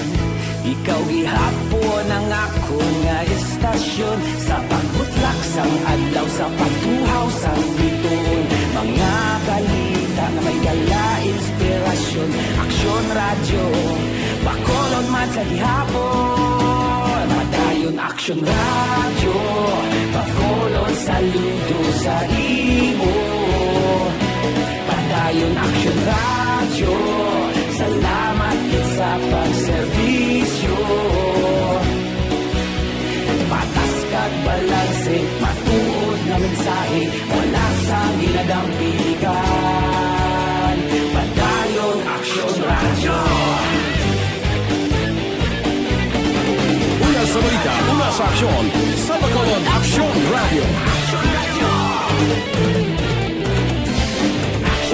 ikaw gihapon ang akon nga istasyon. Sa pagbutlak sang adlaw, sa pagtuhaw sang bituon, mga balita nga may dala inspirasyon. Aksyon Radyo, Bacolod man sa gihapon. Padayon Aksyon Radyo, Bacolod, saludo sa imo. Padayon Aksyon Radyo, salamat gid sa pagserbisyo. Patas kag balanse, matuod nga mensahe, wala sang ginadampigan. Padayon Aksyon Radyo. Una sa balita, una sa aksyon, sa Bacolod Aksyon Radyo.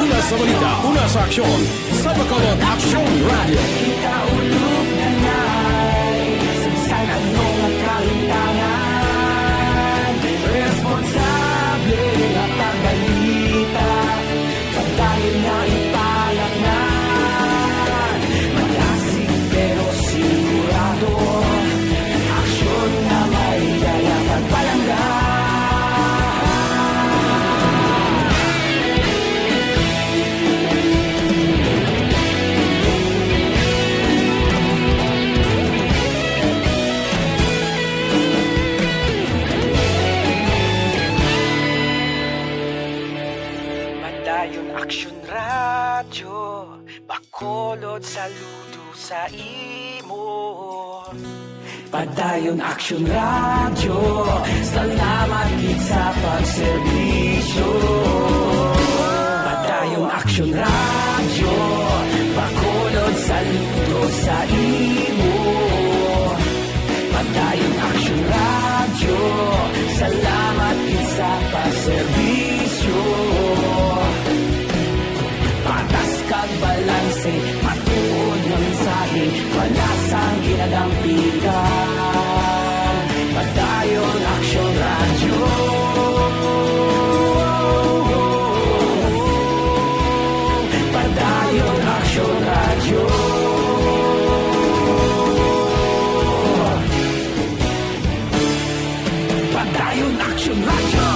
Una sa balita, una sa aksyon, sa Bacolod Aksyon Radyo. Kita ulog na nay, sa bisan ano nga kalimtangan, responsable nga pagbalita. Pagdayon nga ipalatnan, malasig pero sigurado. Aksyon nga may dala pagpalangga. Padayon Aksyon Radyo, bakulod saludo sa imo. Padayon Aksyon Radyo, salamat gid sa pagserbisyo. Padayon Aksyon Radyo, bakulod saludo sa imo. Padayon Aksyon Radyo, salamat gid sa pagserbisyo. Patas kag balanse, matuod nga mensahe, wala sang ginadampigan. Padayon Aksyon Radyo. Padayon Aksyon Radyo. Padayon Aksyon Radyo.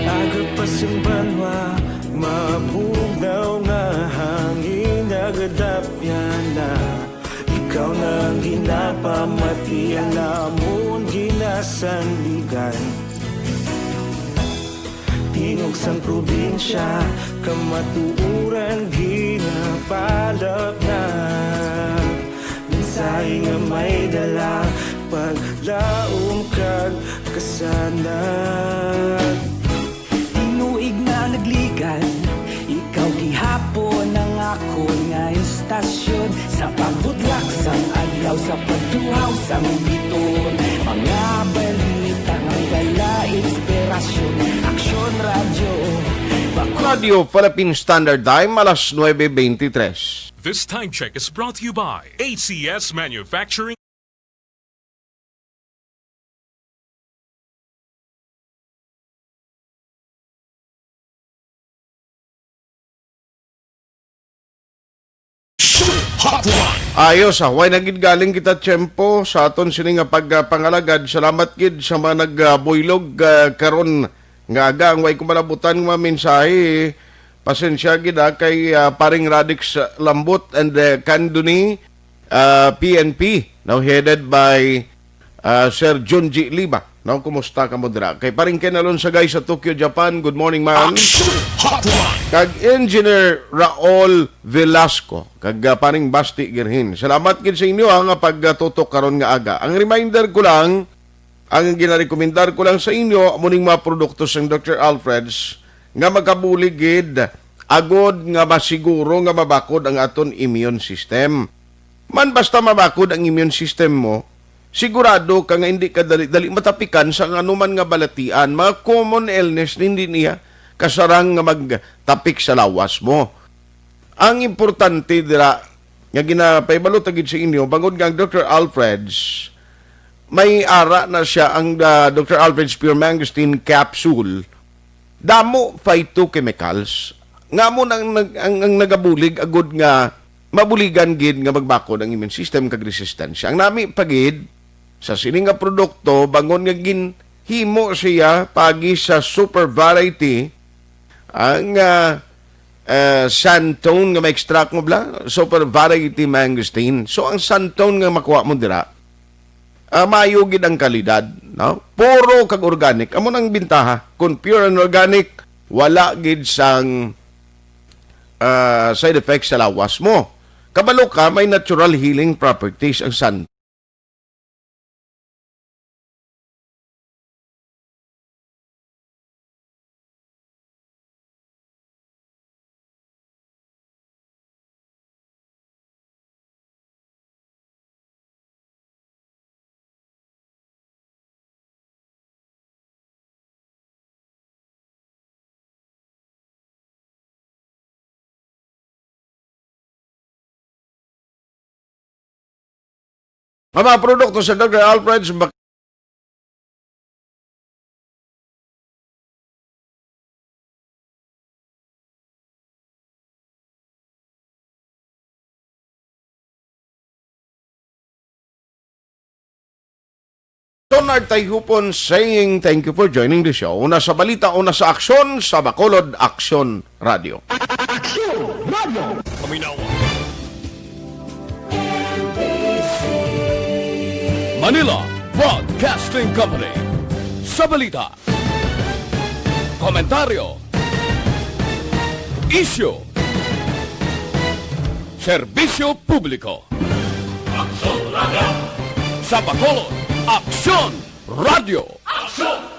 Aga pa sing banwa, mabugnaw nga hangin nagadapyan na. Ikaw na ang ginapamati, ang amon ginasandigan. Tingog sang probinsya, kamatuoran ginapalapnag. Mensahe nga may dala, paglaom kag kasanag. Tinuig na nagligan, ikaw gihapon ang akon nga istasyon. Sa pagbudlak sang adlaw, sa pagtuhaw sang biton, mga balita nga dala inspirasyon. Aksyon Radyo, bako- Radio Philippine Standard Time, alas nuebe beintitres. This time check is brought to you by A C S Manufacturing. Hotline. Ayos, ah, way na gid galing kita tiyempo sa aton sini nga pagpangalagad. Salamat gid sa mga nagbuylog, ah, karon nga aga. Ang way ko malabutan nga mga mensahe, pasensya gid, ah, kay, ah, paring Radix Lambot and, eh, Candoni, ah, P N P, now headed by, ah, Sir Junji Lima. No, kumusta kamo dira? Kay paring Ken Alonsagay sa Tokyo, Japan, good morning, man. Action Hotline. Kag Engineer Raul Velasco, kag, ah, paring Basti Girhin. Salamat gid sa inyo, ah, nga pagtutok karon nga aga. Ang reminder ko lang, ang ginarekomendar ko lang sa inyo, amo ning mga produkto sang Doctor Alfred's nga makabulig gid agod nga masiguro nga mabakod ang aton immune system. Man, basta mabakod ang immune system mo, sigurado ka nga hindi ka dali-dali matapikan sa anuman nga balatian, mga common illness, hindi niya kasarang nga magtapik sa lawas mo. Ang importante dira nga ginapahibalo ta gid sa inyo, bangod nga ang Doctor Alfred's may ara na siya, ang, ah, Doctor Alfred's Pure Mangosteen Capsule. Damo phytochemicals nga amo nang nag-, ang, ang nagabulig agud nga mabuligan gid nga magbakod ang immune system kag resistensya. Ang nami pa gid sa sini nga produkto, bangod nga ginhimo siya pagi sa super variety, ang, ah, eh, Santone nga ma-extract mo bala, super variety mangosteen. So, ang Santone nga makuha mo dira, ah, maayo gid ang kalidad, no? Puro kag organic. Amo nang bintaha. Kung pure and organic, wala gid sang, ah, side effects sa lawas mo. Kabalo ka, may natural healing properties ang Santone. Ang mga produkto sa Doctor Alfred's, mak- Ronald Tayhupon saying thank you for joining the show. Una sa balita, una sa aksyon, sa Bacolod Aksyon Radio. Aksyon Radio. Paminawa. Manila Broadcasting Company. Sa balita, komentaryo, isyu, serbisyo publiko. Aksyon Radio. Sa Bacolod, Aksyon Radio. Aksyon